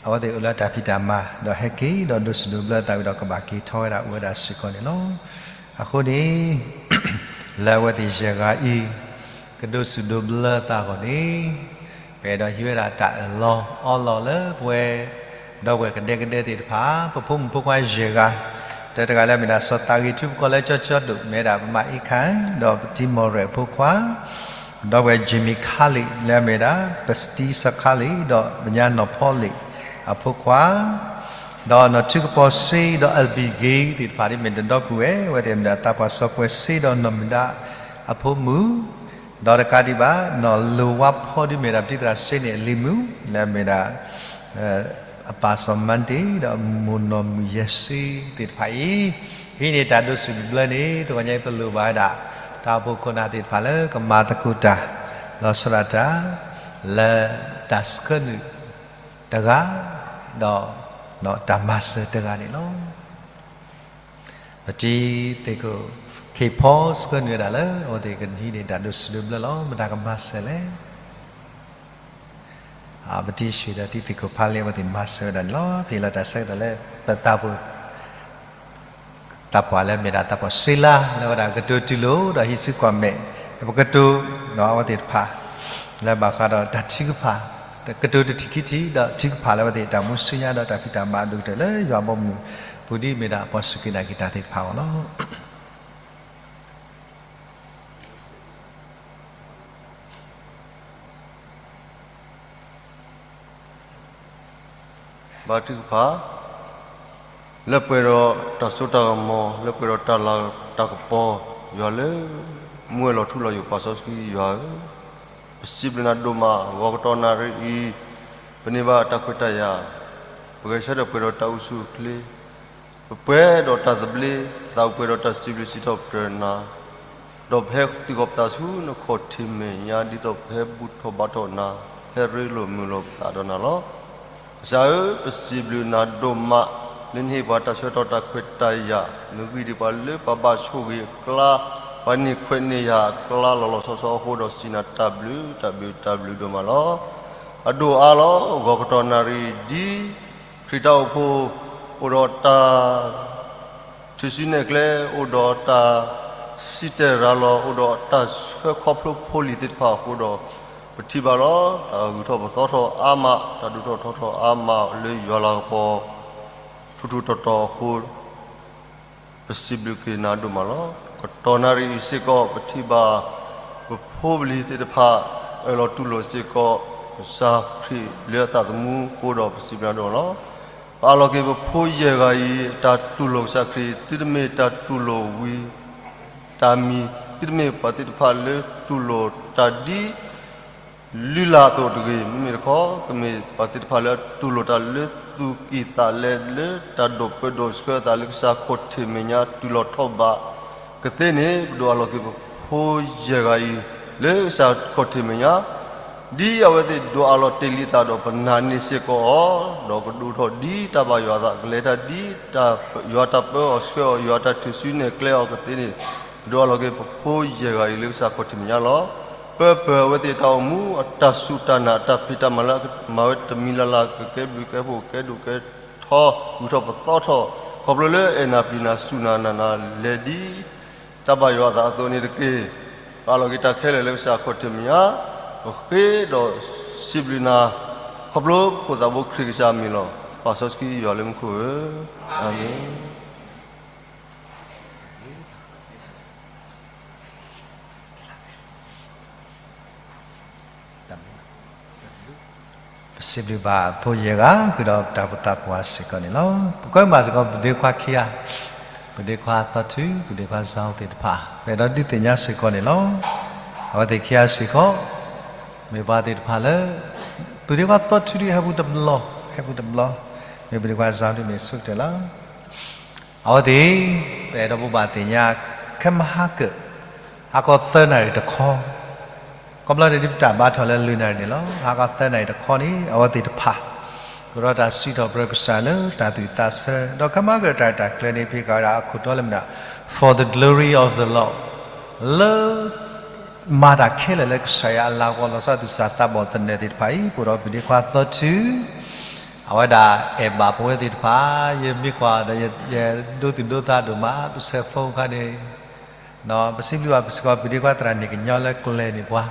အဝဲသ့ၣ်အိၣ်လၢတၢ်ဖံးတၢ်မၤ ဒီးဟဲက့ၤဒီးဒိးစူၣ်ဒိးဘျၢသးဝံၤဒီးကဘၣ်က့ၤထီၣ်ဝဲဒၣ်အိၣ်ဝဲဒၣ်စ့ၢ်ကီးန့ၣ်လီၤ. အဃိန့ၣ် လၢအဝဲသ့ၣ်ယဲၢ်ဂၤအံၤ ကဒိးစူၣ်ဒိးဘျၢသးအဂီၢ်န့ၣ် ပအဲၣ်ဒိးဟံးဝဲဒၣ်တၢ်အၢၣ်လီၤအီလီၤလၢပဝဲ ဒီပုၢ်ဝဲၢ်ကဒဲကဒဲသ့ၣ်တဖၣ် ပဖိမုၣ်ဖိခွါယဲၢ်ဂၤ တၢတဂၤလၢအမ့ၢ်ဒၣ်စီၤသးဂ့ၤထူ ပကိးလၢကၠီကၠီဒိၣ် မ့ၢ်ဝဲဒၣ်ပမၤအ့ခၣ် ဒီးပတံၤမီၢ်ရဲၣ်အဖိခွါ ဒီပုၢ်ဝဲၢ် Jimmy Carley လၢအမ့ၢ်ဝဲဒၣ် ပစတံစီၤခါလံ ဒီးပညါနီၢ်ဖီလံၣ်အဖိခွါ ဒီးနီၢ်ထူကပီၤစ့ ဒီးအဘံၣ်က့သ့ၣ်တဖၣ်ဒ်မ့ၢ်တဒီပုၢ်ဝဲၢ် အဝဲသ့ၣ်မ့ၢ်ဒၣ်သးပှၢ်စီၤပှဲၤစ့ ဒီးနီၢ်မုၢ်ဒါအဖိမုၣ် ဒီးတကးဒံးဘၣ် နီၢ်လိၤဝါဖီဒ်မ့ၢ်ဒၣ်ပတံၤသရၣ်စ့န့ၣ်အလံၤမုၣ် လၢအမ့ၢ်ဒၣ် အပၢ်စီၤမါတ့ၢ် ဒီးမိၢ်နီၢ်မုၣ်ယဲၢ်စ့သ့ၣ်တဖၣ်အံၤ ဟံးန့ၢ်တၢ်ဒိးစူၣ်ဒိးဘျၢန့ၣ် တဂီၤညါအံၤပလိၣ်ဘၣ်ဝဲဒၣ် တၢ်အိၣ်ဖှိၣ်ခိၣ်နၢ်သ့ၣ်တဖၣ်လၢကမၤသကိးတၢ် လီၤဆီဒၣ်တၢ် လၢတၢ်ဆှၢနုာ်တဂၤ ဒီး တၢ်မၤစၢၤတဂၤန့ၣ်လီၤ. ပတံၤသ့ၣ်ခိၣ် ခ့ဖီ ဆှၢနုာ်ဝဲဒၣ်လၢ အဝဲသ့ၣ်ကဟံးန့ၢ်တၢ်ဒိးစူၣ်ဒိးဘျၢလီၤ. မတၤကမၤစၢၤလဲၣ်. ပတံၤဆွံၣ်ဒီးတံၤသ့ၣ်ခိၣ်ဖးလ့ အဝဲသ့ၣ်မၤစၢၤဝဲဒၣ်န့ၣ်လီၤ. ဖဲလီၤတၢ်ဆၢကတီၢ်လၢ ပသးပှၢ် သးပှၢ်လၢအမ့ၢ်ဒၣ်သးပှၢ်စ့လါ လၢအဝဲဒၣ်ကတိၤတူၢ်လိာ် ဒီးဟံးစုကွၢ်မဲာ် ပကတိၤ ဒီးအဝဲသ့ၣ်တဖၣ် လၢဘၣ်ဃးဒီးတၢ်ထုကဖၣ် ကတိၤတထံၣ်ခံထံၣ် ဒီးထုကဖၣ်လၢအဝဲသ့ၣ်တၢ်မူဆူညါ ဒီးတၢ်ဖံးတၢ်မၤအဒိၣ်ကတၢၢ်လၢယွၤဘီမုၢ် ပူၤဒ်မ့ၢ်ဒၣ်ပှၤစူၢ်က့ၤနာ်က့ၤတၢ်သ့ၣ်တဖၣ်အဂီၢ်လီၤ. ဘါထုကဖၣ်. လၢပှဲၤဒီးတၢ်စိတၢ်ကမီၤ, လၢပှဲၤဒီးတၢ်လၤတၢ်ကပီၤ, ယွၤလၢမူဝဲလီၤထူလီၤယိာ် ပၢ်စီဆှံယွၤဧၢ, ပစံးဘျုးနၤဒိၣ်မး, ဂီၤကတီၢ်နၣ်ရံၣ်အံၤ, ပန့ၢ်ဘၣ်တၢ်ခွဲးတၢ်ယာ်, ပဂဲၤဆၢထၢၣ်ပှဲၤဒီးတၢ်အိၣ်ဆူၣ်အိၣ်ချ့, ပပှဲၤဒီးတၢ်သဘျ့, သးအိၣ်ပှဲၤဒီးတၢ်စံးဘျုးစံးထီၣ်ပတြၢၤနၤ, ဒီးပဟဲသံကွၢ်ပသးဆူနခီၣ်ထံးမဲာ်ညါ ဒ်သိးပဟဲဘူၣ်ထီၣ်ဘါထီၣ်နၤ, ဟဲရ့လိာ်မုာ်လိာ်ပသးဒီးနၤလီၤ. ကစၢ်ဧၢ, ပစံးဘျုးနၤဒိၣ်မး, လၢနဟ့ၣ်ပှၤတၢ်ဆၢကတီၢ်တၢ်ခွဲးတၢ်ယာ်, နဂံၢ်ဒံးပှၤလၢပှၤဘၣ်ဆိၣ်ဂ့ၤအကျါ, ပှၤန့ၢ်ခွဲးန့ၢ်ယာ်အကျါလီၤလီၤဆီဆီအဃိဒီး စံးနၤတၢ်ဘျုး, တၢ်ဘျုး, တၢ်ဘျုးဒိၣ်မးလီၤ. အဒိၣ်အါလီၤ, ဂီၤကတီၢ်နၣ်ရံၣ်ဒ် ခရံာ်တၢ်အိၣ်ဖှိၣ် အိၣ်ဒီးတၢ် ထုးစုနဲၣ်ကျဲ အိၣ်ဒီးတၢ်စံၣ်တဲၤရၤလီၤ, အိၣ်ဒီးတၢ်ဆှၢခီဖျိဖိလံၤသ့ၣ်တဖၣ်အဃိဒီး, ပထံၣ်ဘၣ်လီၤ တၢ်ဂုၤထီၣ်ပသီထီၣ်အါမး, တၢ်ဒိၣ်ထီၣ်ထီထီၣ်အါမးလၢယွၤလၤကပီၤ ထူးထူးတီၤတီၤအဃိ ပစံးဘျုးက့ၤနၤဒိၣ်မးလီၤ. ကတီၢ်နၣ်ရံၣ်အံၤစ့ၢ်ကီး ပထံၣ်ဘၣ် ပဖိပလံၤသ့ၣ်တဖၣ် အၢၣ်လီၤတူၢ်လိာ်စ့ၢ်ကီး ကစၢ်ခရံာ်လၢအသးသမူအဃိဒီး ပစံးဘျုးနၤဒိၣ်မးလီၤ. ပအးလီၤက့ၤပဖိယဲၢ်ဂၤအံၤ တၢ်တူၢ်လိာ်ကစၢ်ခရံာ် သုတမ့ၢ်တၢ်တူၢ်လိာ်ဝံၤ တၢ်မံၤ သုတမ့ၢ်ပှၤသ့ၣ်တဖၣ်လၢတူၢ်လိာ်တၢ်ဒ် လုၢ်လၢ်အသိးတဂ့ၤ, မ့မ့ၢ်တခီ ကမ့ၢ်ပှၤသ့ၣ်တဖၣ်လၢအတူၢ်လိာ်တၢ်လၢသူၣ်ကံၢ်သးလဲ လၢတၢ်ဒိးပၢဒိးဆှၢအသးလၢကစၢ်ခီၣ်ထံးမဲာ်ညါ တုၤလီၤထီၣ်ဘးကသ့န့ၣ် ပဒိးအးလီၤက့ၤပဖိယဲၢ်ဂၤအံၤ လၢကစၢ်ခီၣ်ထံးမဲာ်ညါ ဒ်အဝဲသ့ၣ်ဒိးအးလီၤတ့ၢ်လံအသးဒီး ပနာ်န့ၢ်စ့ၢ်ကီးအီၤ, ဒီးကဒိၣ်ထီၣ်ဒ်တၢ်ဘၣ်ယွၤအသး ကလဲၤတၢ်ဒ်တၢ် ယွၤတၢ်ပၢအီၤဆှၢအီၤ ယွၤတၢ်ထုးစုနဲၣ်ကျဲအီၤကသ့န့ၣ် ပဒိးအးလီၤက့ၤပဖိယဲၢ်ဂၤအံၤလၢကစၢ်ခီၣ်ထံးမဲာ်ညါလီၤ. ပၢပၢၤအဝဲသ့ၣ်တၢ်အိၣ်မူ အတၢ်စူၢ်တၢ်နာ် အတၢ်ဖံးတၢ်မၤလၢအကမၤဝဲတမံၤလၢ်လၢ် ကကဲဘျုးကဲဖှိၣ် ကဲဒိၣ်ကဲထီ ဂုၤထီၣ်ပသီထီၣ် ခီဖျိလၢအဲၣ်နၤပျံၤနၤစူၢ်နၤနာ်နၤ လဲၤဒ် တၢ်ဘၣ်ယွၤအသးအသိးန့ၣ်တက့ၢ်. ပအးလီၤက့ၤတၢ်ခဲလၢာ်လၢကစၢ်ခီၣ်ထံးမဲာ်ညါ, ပဃ့ဒီးစံးဘျုးနၤ ခီဖျိဖိသးဘိခရံာ်ကစၢ်အမံၤလီၤ. ပၢ်စီဆှံယွၤလၢမူခိၣ်ဧၢ, အၤမ့ၣ်. ပစံးဘျုးဘၣ်ဖိယဲၢ်ဂၤ ဃုာ်ဒီးတၢ်အိၣ်ဖှိၣ်သးပှၢ်စ့ၢ်ကီးန့ၣ်လီၤ. ပကွဲမးစ့ၢ်ကီး ပဒ့ခွါခံဂၤ, ပဒ့ခွါသီထု, ပဒ့ခွါစံသ့ၣ်တဖၣ် ပအဲၣ်ဒိးဒုးသ့ၣ်ညါစ့ၢ်ကီးန့ၣ်လီၤ. အဝဲသ့ၣ်ခံဂၤစ့ၢ်ကီး မ့ၢ်ပှၤသ့ၣ်တဖၣ်လၢ ပဒ့ခွါသီထုဒ်ဟဲပူၤတဘျီ, ဟဲပူၤတဘျီ, မ့ၢ်ပဒ့ခွါစံဒ်မ့ၢ်ဆိကတၢၢ်လီၤ. အဝဲသ့ၣ် ပအဲၣ်ဒိးဘိးဘၣ်သ့ၣ်ညါ ခဲမုၢ်ဟါကၢၢ် ဟါခီသၢနၣ်ရံၣ်တခီ, ခီဖျိန့ၣ်ဒ်ပတၢ်ဘါထီၣ်လၢလွံၢ်နၣ်ရံၣ်န့ၣ်လီၤ. ဟါခီသၢနၣ်ရံၣ်တခီန့ၣ် အဝဲသ့ၣ်တဖၣ် ကရၢတၢ်စံးထီၣ်ပတြၢၤကစၢ်လၢတၢ်သူၣ်သးဆၢ, ဒီးခဲမုၢ်ဟါကၢၢ်တၢ်ရဲၣ်တၢ်ကျဲၤန့ၣ် ဖံးဃာ်ဝဲဒၣ်အခိၣ်တီလၢမနုၤ For the glory of the Lord လၢ မၤတၢ်ခဲလၢာ်လၢကစၢ်ယွၤအလၤကပီၤ လီၤဆီဒၣ်တၢ်သးဘီၣ်သနၢၣ်သ့ၣ်တဖၣ်အံၤ ပအိၣ်ဒီးပဒ့ခွါသီထု, အဝဲဒၣ်အဲၣ်ဘၣ်ပဝဲသ့ၣ်တဖၣ်, ယမ့ၢ်ကွၢ်ဒီး ယဒိသူၣ်ဒိသးဒိၣ်မး ပဆဲးဖိခါန့ၣ်, ပစံးဘျုးဘၣ်ပစ့ၢ်ကီး ပဒ့ခွါသရၣ်န့ၣ်ကညီလၢကျဲၤန့ၣ်ပှၤ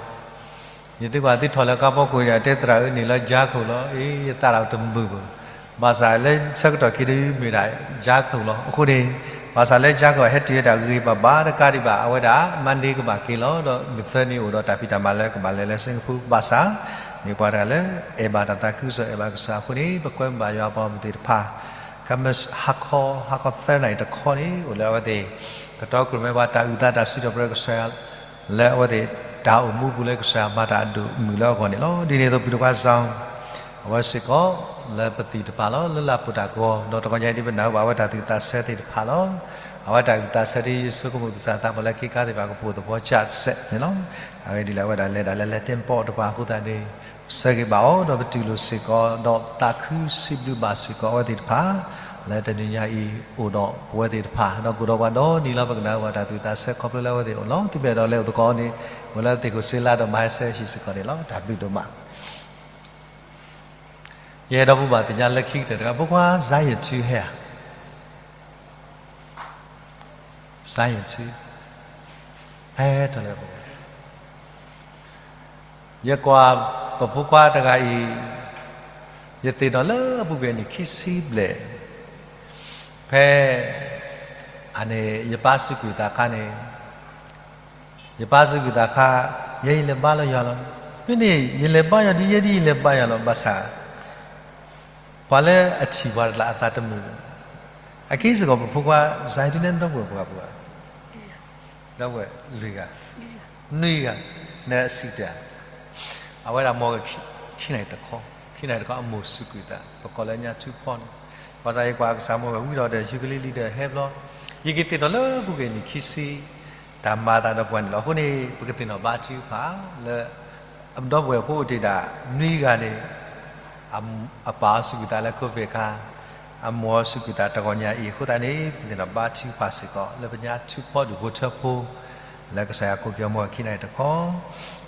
ယသံကွၢ်သုထီၣ်လၢကါဖီခိၣ်န့ၣ် အတဲသရၣ်ဧၢန့ၣ်လၢ ကၠါခိၣ်လီၤ. အ့ ယသးတၢ်တမုာ်ဘၣ်. ဘၣ်ဆၣ်လၢဆၢကတီၢ်ခံဒုမ့ၢ်ဒၣ် ကၠါခိၣ်လီၤ. အဃိန့ၣ် ဘၣ်ဆၣ်လၢကၠါခိၣ်ဟဲတုၤဝဲဒၣ်ဂ့ၤဂ့ၤဘၣ်ဘၣ်တကးဒံးဘၣ် အဝဲဒၣ် Monday ကဘၣ်က့ၤလီၤ. ဒီးမုၢ်သၢနံၤအိၣ်ဒီးတၢ်ဖံးတၢ်မၤလၢကဘၣ်လဲၤလၢ Singapore ဘၣ်ဆၣ် မ့ၢ်ပှၤတဂၤလၢ အဲၣ်ဘၣ်တၢ်သးခုကစီၣ် အဲၣ်ဘၣ်ကစၢ်အဃိန့ၣ် ပကွဲမုာ်ဘၣ်ယွၤအပှၤဂီၢ်မုၢ်သ့ၣ်တဖၣ် ခဲမုၢ်ဟါခီ ဟါခီသၢနၣ်ရံၣ်တခီန့ၣ် အိၣ်လၢအဝဲသ့ၣ် ကတီၤကြၢးမ့ၢ်ပှၤတၢ်အုၣ်သးတၢ်စံးထီၣ်ပတြၢၤကစၢ် လၢအဝဲသ့ၣ်တၢ်အိၣ်မူပူၤလၢကစၢ်မၤတၢ်အဒိၣ်မုၢ်လၢအဂီၢ်န့ၣ်လီၤ. ဒ်န့ၣ်အသိး ပဒ့ခွါစံ အဝဲစ့ၢ်ကီး လၢပသံၣ်တဖၣ်လီၤ လၢလၢ်ပှဲၤတၢ်ကဝီၤ ဒီးတဂီၤညါဒ်ပနၢ်ဟူဘၣ်အဝဲတၢ်သူၣ်သးဆၢသ့ၣ်တဖၣ်လီၤ. အဝဲတၢ်သူၣ်သးဆၢဒ်ယဆိကမိၣ်သူၣ်စၢ်သးဘီၣ်လၢခံခါသ့ၣ်တဖၣ်ကပိာ်သပှီၤကၢ်တစဲးန့ၣ်လီၤ. အဂ့ၢ်ဒ်လဲၣ် အဝဲဒၣ်လဲၤဒၣ်လၢလဲၤတ့ၢ်ပီၣ်တပၤအဃိသတးန့ၣ် ပဆၢဂ့ၤဘၣ်အီၤ ဒီးပတူၢ်လိာ်စ့ၢ်ကီး ဒီးသးခုစံးဘျုးဘၣ်စ့ၢ်ကီးအဝဲသ့ၣ်တဖၣ် လၢတနံၤညါအံၤအိၣ်ဒီးပဝဲသ့ၣ်တဖၣ် ဒီးကအိၣ်ဒီးပှၤဒီနံၤလီၤ ပကနၣ်ဟူဘၣ်တၢ်သူၣ်သးဆၢခီဖျိလၢအဝဲသ့ၣ်အိၣ်လီၤ. သုမ့ၢ်အဲၣ်ဒိးလဲၤအိၣ်သကိးန့ၣ် အိၣ်လၢသ့ၣ်ခိၣ်စ့လါဒီးမၤဟဲဆၢဟံၣ်စ့ၢ်ကီးန့ၣ်လီၤ. တၢ်ဘျုးဒိၣ်မး ယအဲၣ်ဒိးဘိးဘၣ်သ့ၣ်ညါလၢခံကတၢၢ်တခါ ဖိခွါစါယံၤထူဟဲဧါ, စါယံၤထူ ဟဲထီၣ်လၢပ ယကွၢ်ပဖိခွါတဂၤအံၤ ယသ့ၣ်နီၣ်လၢအပူၤကွံာ်န့ၣ်ခံဆံဘျဲၣ်, ဖဲ အန့ၣ် ယပၢ်စူးကွံာ်သးခါန့ၣ် ယပၢ်စူးကွံာ်သးခါ ယဲယလဲၤဘါလၢယွၤလီၤ. ဖဲန့ၣ် ယလဲၤဘါယွၤဒ်ယဲဒ်ယလဲၤဘါယွၤလီၤ. ဘၣ်ဆၣ် ပှၤလၢအထံၣ်ပှၤတကျါအသးတမုာ်ဘၣ်. အက့ၢ်စ့ၢ်ကီးပဖိခွါ စဲးဒုနဲၣ်ဒီပုၢ်ဝဲၢ်ပှဲၤဂၤ, ဒီပုၢ်ဝဲၢ်လွံၢ်ဂၤ, နွံဂၤ, နစံးတၢ်, အဝဲဒၣ်မ်ခံနံၤတခီ, ခံနံၤတခီအမိၢ်စူးကွံာ်သး ပကိးလၢညါထူဖီန့ၣ်, ဘၣ်ဆၣ်ယကွၢ်ကစၢ်မ့ၢ်ဝဲဝံၤဒီး ဒီးယူကလံလံဒီးဟဲဘျီ, ယက့ၤသ့ၣ်နီၣ်လၢပူၤကွံာ်နံၣ်ခံဆံ တၢ်မၤသးဒီးပှၤန့ၣ်လီၤ. အဃိန့ၣ် ပကသ့ၣ်နီၣ်ဘါထုကဖၣ်လၢ ဒီပုၢ်ဝဲၢ်ဖိအိၣ်တ့ၢ်ဒၣ်နွံဂၤန့ၣ် အပၢ်စူးကွံာ်သးလၢ COVID အခါ, အမိၢ်စူးကွံာ်သးတဂီၤညါအံၤအဃိသတးန့ၣ် ပသ့ၣ်နီၣ်ဘါထုကဖၣ်စ့ၢ်ကီး လၢပညါထူဖီဒူၣ်ဖိထၢဖိ လၢကစၢ်ယွၤကိးက့ၤအီၤမ့ၢ်ခံနံၤတခီ,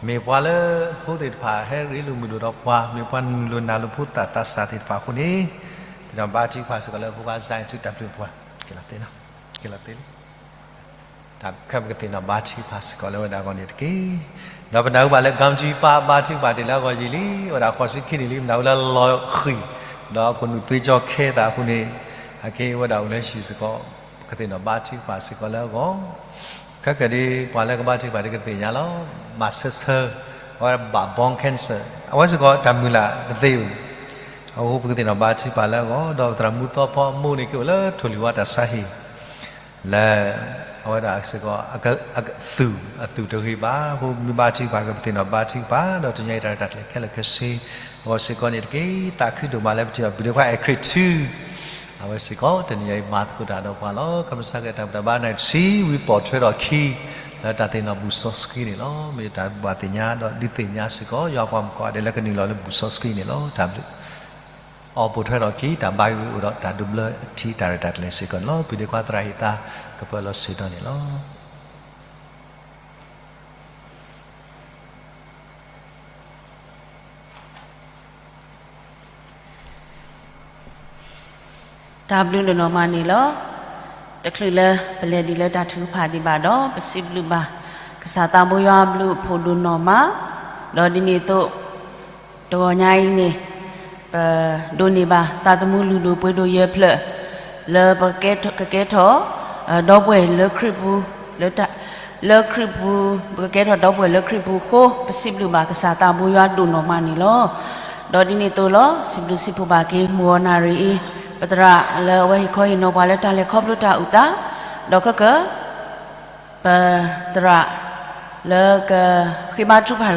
မ့ၢ်ပှၤလၢဖိသ့ၣ်တဖၣ်ဟဲရ့လိာ်မုာ်လိာ်ဒီးပှၤ, မ့ၢ်ပှၤနုာ်လီၤနၢ်လီၤဖိသၣ်သးစၢ်သ့ၣ်တဖၣ်အဃိန့ၣ်, သ့ၣ်နီၣ်ဘါထုကဖၣ်စ့ၢ်ကီးလၢဖိခွါစဲးဒုတၢ်ဘျုးပှၤ, က့ၤလီၤသ့လီၤ, က့ၤလီၤသ့လံ တၢ်ခါပကသ့ၣ်နီၣ်ဘါထုကဖၣ်စ့ၢ်ကီးလၢဝဲဒၣ်အဂီၢ်န့ၣ်တက့ၢ်. ဒီးပနၢ်ဟူဘၣ်လၢ ကၠံကၠံပၢ်ဘါထုကဖၣ်တ့ၢ်လၢအဂီၢ်ယံာ်လံ, ဝဲဒၣ်ဃိးဆံခံနံၣ်လံ, ပနၢ်ဟူလၢလီၤဃံၤ, ဒီးခိၣ်နူာ်သွံကၠီခဲသးအဃိန့ၣ်, အက့ၢ်ဝဲဒၣ်အိၣ်လၢဟံၣ်စ့ၢ်ကီး, ပကသ့ၣ်နီၣ်ဘါထုကဖၣ်စ့ၢ်ကီးလၢအဂီၢ်, ခဲကဒုး ပှၤလၢကဘါထုကဖၣ်ဒုးကသ့ၣ်ညါလီၤ, မၤဆၢဆၢ, အဝဲဘၣ် bone cancer, အဝဲစ့ၢ်ကီးတၢ်မုၢ်လၢ်ကသ့ဧိၤ, အဃိပကသ့ၣ်နီၣ်ဘါထုကဖၣ်လၢအဂီၢ်, ဒီးပသရၣ်မူသီဖီအမိၢ်န့ၣ်က့ၤအိၣ်လၢထိၣ်လွံၢ်ဝါတၢ်ဆါဟံၣ် လၢ အဝဲဒၣ်စ့ၢ်ကီး အသူၣ်, အသူၣ်တဂ့ၤဘၣ်, အဃိမ့ၢ်ဘါထုကဖၣ်က့ၤ ပသ့ၣ်နီၣ်ဘါထုကဖၣ်, ဒီးတနံၤအံၤတၢ်ရဲၣ်တၢ်ကျဲၤခဲလၢာ်ခဲဆ့, အဂီၢ်စ့ၢ်ကီးန့ၣ်တက့ၢ်, သးခုဒိၣ်မးလၢပထံၣ်အီၤ ပဒုးခွါအဲၣ်ခရံာ်ထူ, အဝဲစ့ၢ်ကီးတနံၤအံၤမၤသကိးတၢ်ဒီးပှၤလီၤ. ခီမ့ၢ်ဆါက့ၤတၢ်ဘူၣ်တၢ်ဘါနံၣ်တဆံ ဝံၤပိာ်ထွဲထီၣ်အခံ လၢတၢ်သ့ၣ်နီၣ်ဘူၣ်စီဆှံန့ၣ်လီၤ. မ့ၢ်တၢ်ဘၣ်သ့ၣ်ညါဒီးဒုးသ့ၣ်ညါစ့ၢ်ကီး ယွၤပှၤမုၣ်ကီးဒဲးလၢကနုာ်လီၤလၢဘူၣ်စီဆှံန့ၣ်လီၤ. တၢ်ဘျုး အီၤပိာ်ထွဲထီၣ်အခံ တၢ်ဘါယွၤအိၣ်ဒီးတၢ်ဒိးဘျၢအထံ တၢ်ရဲၣ်တၢ်ကျဲၤစ့ၢ်ကီးန့ၣ်လီၤ. ပဒုးခွါသရၣ်ဟ့ၣ်သါ ကပၢလီၤဆ့ၣ်နီၤန့ၣ်လီၤ. တၢ်ဘျုးဒိၣ်နီၢ်မးန့ၣ်လီၤ. တချုးလၢပလဲၤဒံးလၢတၢ်ထုကဖၣ်ဒံးဘၣ်ဒီး ပစံးဘျုးဘၣ် ကစၢ်သးဘိယွၤအဘျုးအဖှိၣ်ဒိၣ်နီၢ်မး, ဒီးဒ်န့ၣ်အသိး တဂီၤညါအံၤန့ၣ် ပဒိးန့ၢ်ဘၣ်သးသမူလုၢ်ဒိၣ်ပှ့ၤဒိၣ်ယဲၢ်ဖျၢၣ် လၢပကကဲထီၣ် ဒီပုၢ်ဝဲၢ်လၢခရံာ်ပူၤ လၢခရံာ်ပူၤ ပကကဲထီၣ်ဒီပုၢ်ဝဲၢ်လၢခရံာ်ပူၤအဃိ ပစံးဘျုးဘၣ်ကစၢ်သးဘိယွၤဒိၣ်နီၢ်မးန့ၣ်လီၤ. ဒီးဒ်န့ၣ်အသိးလီၤ စံးဘျုးစံးဖှိၣ်ဘၣ်က့ၤ မုၢ်ဂီၤနၣ်ရံၣ်အံၤ ပသရၣ်လၢအဝဲဟ့ၣ်ခီဟ့ၣ်နီၤပှၤလၢတၢ်လဲၤခီဖျိတၢ်အုၣ်သး, ဒီးခဲက ပသရၣ်လၢကဃ့ဘါထုကဖၣ်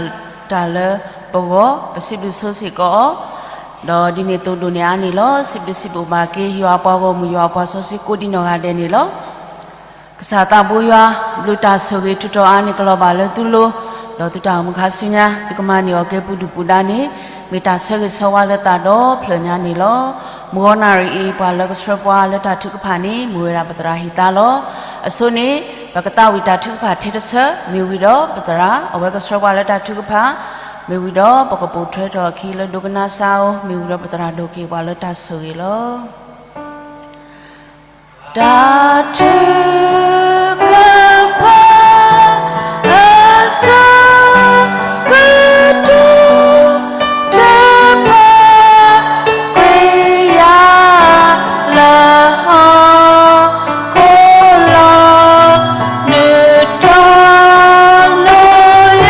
တၢ်လၢပဂီၢ် ပစံးဘျုးဆိစ့ၢ်ကီးအီၤ, ဒီးဒ်န့ၣ်အသိးဒိၣ်န့ၢ်အါန့ၣ်လီၤ. စံးဘျုးစံးဖှိၣ်ဘၣ်က့ၤ ယွၤအပှၤဂီၢ်မုၢ် ယွၤအပှၤစီဆှံကိးဒံနီၢ်ဂၤဒဲးန့ၣ်လီၤ. ကစၢ်သးဘိယွၤ ဘျုးတၢ်ဆိၣ်ဂ့ၤထူးထီၣ်အါန့ၢ်ကလီၤဘၣ်လၢသုလိၤ, ဒီးသုတၢ်အိၣ်မူခါဆူညါ သုကမၤန့ၢ်အီၤကဲပူၤဒုၣ်ပူၤဒါန့ၣ် မ့ၢ်တၢ်ဆၢဂ့ၤဆၢဝါလၢသးဒီဖျၢၣ်ညါန့ၣ်လီၤ. မုၢ်ဂီၤနၣ်ရံၣ်အံၤ ပှၤလၢကဆှၢပှၤလၢတၢ်ထုကဖၣ်န့ၣ် မ့ၢ်ဝဲဒၣ်ပသရၣ်ဟ့ၣ်သါလီၤ. အဆိန့ၣ် ပကသးဝံၣ်တၢ်ထုကဖၣ်ထဲတဆၢ မ့ၢ်ဝံၤဒီးပသရၣ် အဝဲကဆှၢပှၤလၢတၢ်ထုကဖၣ်, မ့ၢ်ဝံၤဒီးပကပိာ်ထွဲထီၣ်အခံလၢဒိကနၣ်စၢ်အိၣ်, မ့ၢ်ဝံၤဒီးပသရၣ်ဒိးက့ၤပှၤလၢတၢ်ဆိၣ်ဂ့ၤလီၤ. တၢ်ထုကဖၣ် အဆၢကတီၢ် တဖၣ် ကွံာ်ယၤလၢဟီၣ်ခိၣ်လီၤ, နုာ်ထီၣ်လီၤယၤ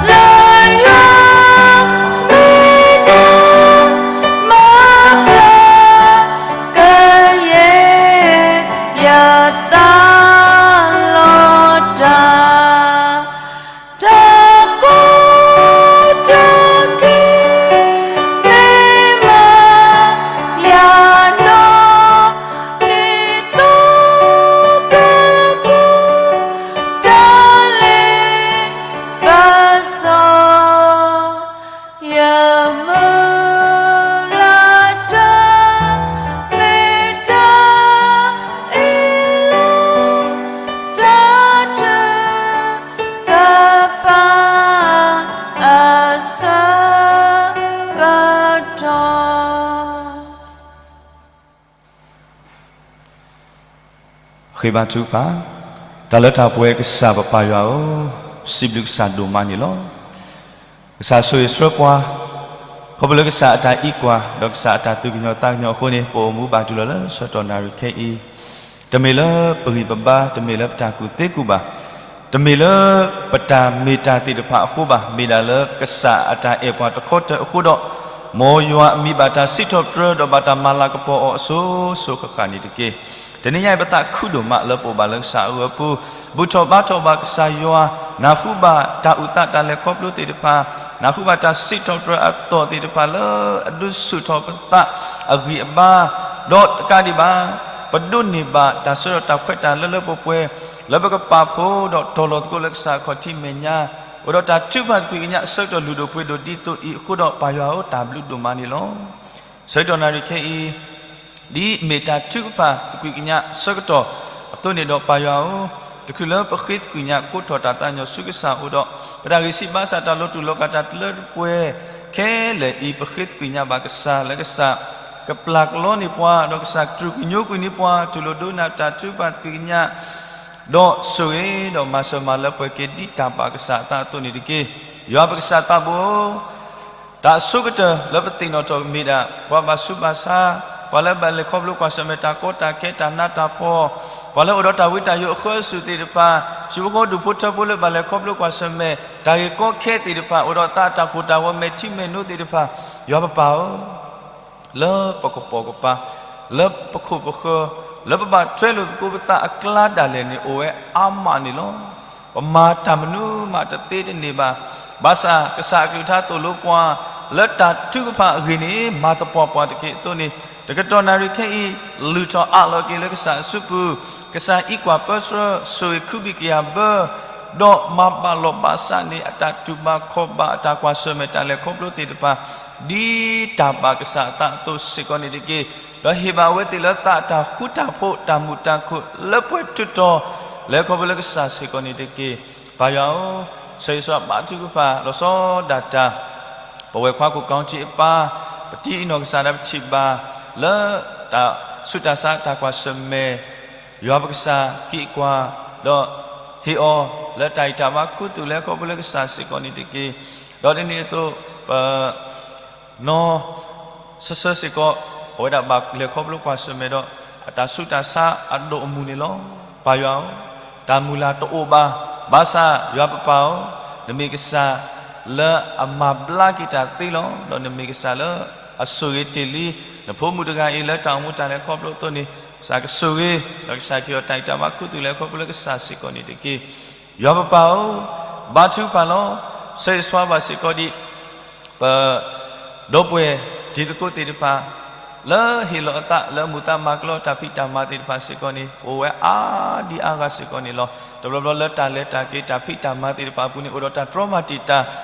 လၢယွၤ မ့ၢ်နၤ မၤပျၢ် ကယဲၢ်ယသးလီၤတၢ် တၢ်ကိၢ်တၢ်ဂီၤ မ့ၢ်မၤယၤနီၢ် နံၤသိကပူၤ တၢ်လ့ပစီ ယမုၢ်လၢ်တၢ် မ့ၢ်တၢ်အ့ၣ်လိာ် တၢ်ထုကဖၣ် အဆၢကတီၢ် ဃ့ဘါထုကဖၣ်, တၢ်လၢတၢ်ပှဲၤကစၢ်ပပၢ်ယွၤဧၢ, စံးဘျုးကစၢ်ဒိၣ်မးန့ၣ်လီၤ. ကစၢ်ဆိၣ်ဂ့ၤဆှၢပှၤ, ခီဖျိလၢကစၢ်အတၢ်အံးကွၢ် ဒီးကစၢ်အတၢ်သူၣ်ကညီၤသးကညီၤအဃိန့ၣ် ပအိၣ်မူဘၣ်တုၤလီၤလၢဆၢကတီၢ်နၣ်ရံၣ်ခဲအံၤ, တမ့ၢ်လၢပဂံၢ်ပဘါ, တမ့ၢ်လၢပတၢ်ကူၣ်သ့ကူၣ်ဘၣ်, တမ့ၢ်လၢပတၢ်မ့ၢ်တၢ်သ့ၣ်တဖၣ်အဃိဘၣ်, မ့ၢ်ဒၣ်လၢကစၢ်အတၢ်အဲၣ်ပှၤတခီတၢၤအဃိဒီး မ်ယွၤအမံၤဘၣ်တၢ်စံးထီၣ်ပတြၢၤ ဒီးဘၣ်တၢ်မၤလၤကပီၤအီၤအစိၤစိၤဃၣ်ဃၣ်န့ၣ်တက့ၢ်. တနံၤညါအံၤ ပသးခုဒိၣ်မးလၢပအိၣ်ဘၣ်လၢကစၢ်အဂီၢ်အပူၤ, ဘူၣ်ထီၣ်ဘါထီၣ်ဘၣ်ကစၢ်ယွၤ, နၢ်ဟူဘၣ်တၢ်အုၣ်သးတၢ်လဲၤခီဖျိသ့ၣ်တဖၣ်, နၢ်ဟူဘၣ်တၢ်စံးထီၣ်ပတြၢၤအသီၣ်သ့ၣ်တဖၣ်လၢအဒုးဆူၣ်ထီၣ်ပသးအဂံၢ်အဘါ, ဒီးတကးဒံးဘၣ် ပဒိးန့ၢ်ဘၣ်တၢ်ဆၢထီၣ်တၢ်ခွဲးတၢ်လၢလၢပှဲၤပှဲၤ လၢပကပာ်ဖှိၣ်ဒီးတီၤလီၤသကိးလၢကစၢ်အခီၣ်ထံးမဲာ်ညါ, အိၣ်ဒီးတၢ်ထုကဖၣ်သကွံာ်ကညးအဆၢကတီၢ်လုၢ်ဒိၣ်ပှ့ၤဒိၣ်ဒ်သိးအံၤအဃိဒီး ပၢ်ယွၤဧၢ, တၢ်ဘျုးဒိၣ်မးန့ၣ်လီၤ. ဆၢကတီၢ်နၣ်ရံၣ်ခဲအံၤ ဒ်မ့ၢ်တၢ်ထုကဖၣ်သကွံာ်ကညးအဆၢကတီၢ်အသိးန့ၣ်ဒီး ပၢ်ယွၤဧၢ, တချုးလၢပဃ့သကွံာ်ကညးကိးထီၣ်တၢ်သးကညီၤဆူကစၢ်အအိၣ်ဒီး ပတၢ်ဂံၢ်စၢ်ဘါစၢ်တၢ်လီၤတူာ်လီၤကာ်တၢ်လၢပှဲၤခဲလၢာ်အံၤ ပဃ့သကွံာ်ကညးဘၣ်ကစၢ်လၢကစၢ် ကပျၢ်ကလီန့ၢ်ပှၤ ဒီးကစၢ်ကတြူၢ်ကညိကွံာ်န့ၢ်ပှၤ တူၢ်လိာ်ဒိကနၣ်တၢ်ထုကဖၣ်သကွံာ်ကညး ဒီးဆိၣ်ဂ့ၤဒီးမၤစၢၤမၤလၢပှဲၤက့ၤဒ်တၢ်ဘၣ်ကစၢ်အသးအသိးန့ၣ်တက့ၢ်. ယွၤပကစၢ်သးဘိဧၢ, တၢ်အဆိကတၢၢ်လၢပသ့ၣ်နီၣ်ထီၣ်မ့ၢ်ဒၣ် ပှၤဘၣ်ဆူးဘၣ်ဆါ, ပှၤလၢဘၣ်လဲၤခီဖျိကွၢ်ဆၢၣ်မဲာ်တၢ်ကီတၢ်ခဲတၢ်နးတၢ်ဖှီၣ်, ပှၤလၢအိၣ်ဒီးတၢ်ဝံတၢ်ယိးအဃၢအစူၣ်သ့ၣ်တဖၣ်, ဟံၣ်ဖိဃီဒူၣ်ဖိထၢဖိလၢဘၣ်လဲၤခီဖျိကွၢ်ဆၢၣ်မဲာ် တၢ်ဂ့ၢ်ကီခဲသ့ၣ်တဖၣ်, အိၣ်ဒီးသးအတၢ်ကိၢ်တၢ်ဂီၤမဲာ်ထံမဲာ်နိသ့ၣ်တဖၣ်, ယွၤပပၢ်ဧၢ, လၢပကပိာ်ကပၤ, လၢပခိၣ်ပဃၢၤ, လၢပဘၣ်ထွဲလိာ်သကိးပသးအကျါဒၣ်လဲာ်န့ၣ် အိၣ်ဝဲအါမးန့ၣ်လီၤ. ပမၤတၢ်မနုၤမးတသ့တန့ၢ်ဘၣ်. ဘၣ်ဆၣ်ကစၢ်အကလုၢ်ကထါသိၣ်လိပှၤ လၢတၢ်ထုကဖၣ်အဂ့ၢ်န့ၣ် မၤသပှၢ်ပှၢ်တက့ၢ်အသိးန့ၣ် တကတီၢ်နၣ်ရံၣ်ခဲအံၤ လုၢ်ထီၣ်အးလီၤက့ၤလၢကစၢ်အစုပူၤ, ကစၢ်အံးကွၢ်ပၢဆှၢ ဆိၣ်ဂ့ၤခုဘံၣ်ကယၤဘၢ ဒီးမၤဘၣ်လီၢ်ဘၣ်စးန့ၢ် အတၢ်တူၢ်ဘၣ်ခီၣ်ဘၣ် အတၢ်ကွၢ်ဆၢၣ်မဲာ်တၢ်လဲၤခီဖျိသ့ၣ်တဖၣ် ဒ်တၢ်ဘၣ်ကစၢ်အသးအသိးစ့ၢ်ကီးန့ၣ်တက့ၢ်. ဒီးဟ့ၣ်ဘၣ်အဝဲသ့ၣ်လၢသးအတၢ်ဃူတၢ်ဖိး တၢ်မုာ်တၢ်ခုၣ် လၢပှဲၤထူးတီၤ လဲၤခီဖျိလၢကစၢ်စ့ၢ်ကီးန့ၣ်တက့ၢ်. ပၢ်ယွၤဧၢ, ဆၢဂ့ၤဆၢဝါဘါထုကဖၣ် လီၤဆီဒၣ်တၢ် ပဝဲခွါကိၣ် ကီထံအပၢ်, ပတံအံၤနီၢ်ကစၢ်ဒၣ်ပထံၣ်ဘၣ် လၢတၢ်ဆူးတၢ်ဆါတၢ်ကွၢ်ဆၢၣ်မဲာ် ယွၤပကစၢ်ကံးကွၢ် ဒီးဟ့ၣ်အီၤလၢတၢ်အံးတၢ်ဘါခူသူၣ်လဲၤခီဖျိလၢကစၢ်စ့ၢ်ကီးန့ၣ်တက့ၢ်. ဒီးဒ်န့ၣ်အသိး ပ နီၢ်ဆၢဆၢစ့ၢ်ကီး အဝဲဒၣ်ဘၣ်လဲၤခီဖျိကွၢ်ဆၢၣ်မဲာ်ဒီး အတၢ်ဆူးတၢ်ဆါအဒိၣ်အမုၢ်န့ၣ်လီၤ. ပၢ်ယွၤဧၢ, တၢ်မုၢ်လၢ်တအိၣ်ဘၣ်. ဘၣ်ဆၣ်ယွၤပပၢ်ဧၢ, နမ့ၢ်ကစၢ်လၢအမၤဘျါက့ၤတၢ်သ့လီၤ. ဒီးနမ့ၢ်ကစၢ်လၢအဆိၣ်ဂ့ၤတ့ၢ်လံ နဖိမုၣ်တဂၤအံၤလၢတၢ်အိၣ်မူတၢ်လဲၤခီဖျိအသိးန့ၣ် ကစၢ်ကဆိၣ်ဂ့ၤ ဒီးကစၢ်ကဟ့ၣ်အီၤတၢ်အံးတၢ်ဘါခူသူၣ်လဲၤခီဖျိလၢကစၢ်စ့ၢ်ကီးန့ၣ်တက့ၢ်. ယွၤပပၢ်ဧၢ, ဘါထုကဖၣ်လီၤ. ဆၢဂ့ၤဆၢဝါဘၣ်စ့ၢ်ကီးဒံး ပ ဒီပုၢ်ဝဲၢ်တံၤသကိးသ့ၣ်တဖၣ် လၢဟ့ၣ်လီၤအသးလၢမုာ်သးမၤကလီတၢ်ဖံးတၢ်မၤသ့ၣ်တဖၣ်စ့ၢ်ကီးန့ၣ် အိၣ်ဝဲအါဒံအါဂၤစ့ၢ်ကီးန့ၣ်လီၤ. တဘျီဘျီလၢတၢ်လဲၤတၢ်က့ၤတၢ်ဖံးတၢ်မၤသ့ၣ်တဖၣ်အပူၤန့ၣ် အိၣ်ဒီးတၢ်တြီမၤတံာ်တာ်,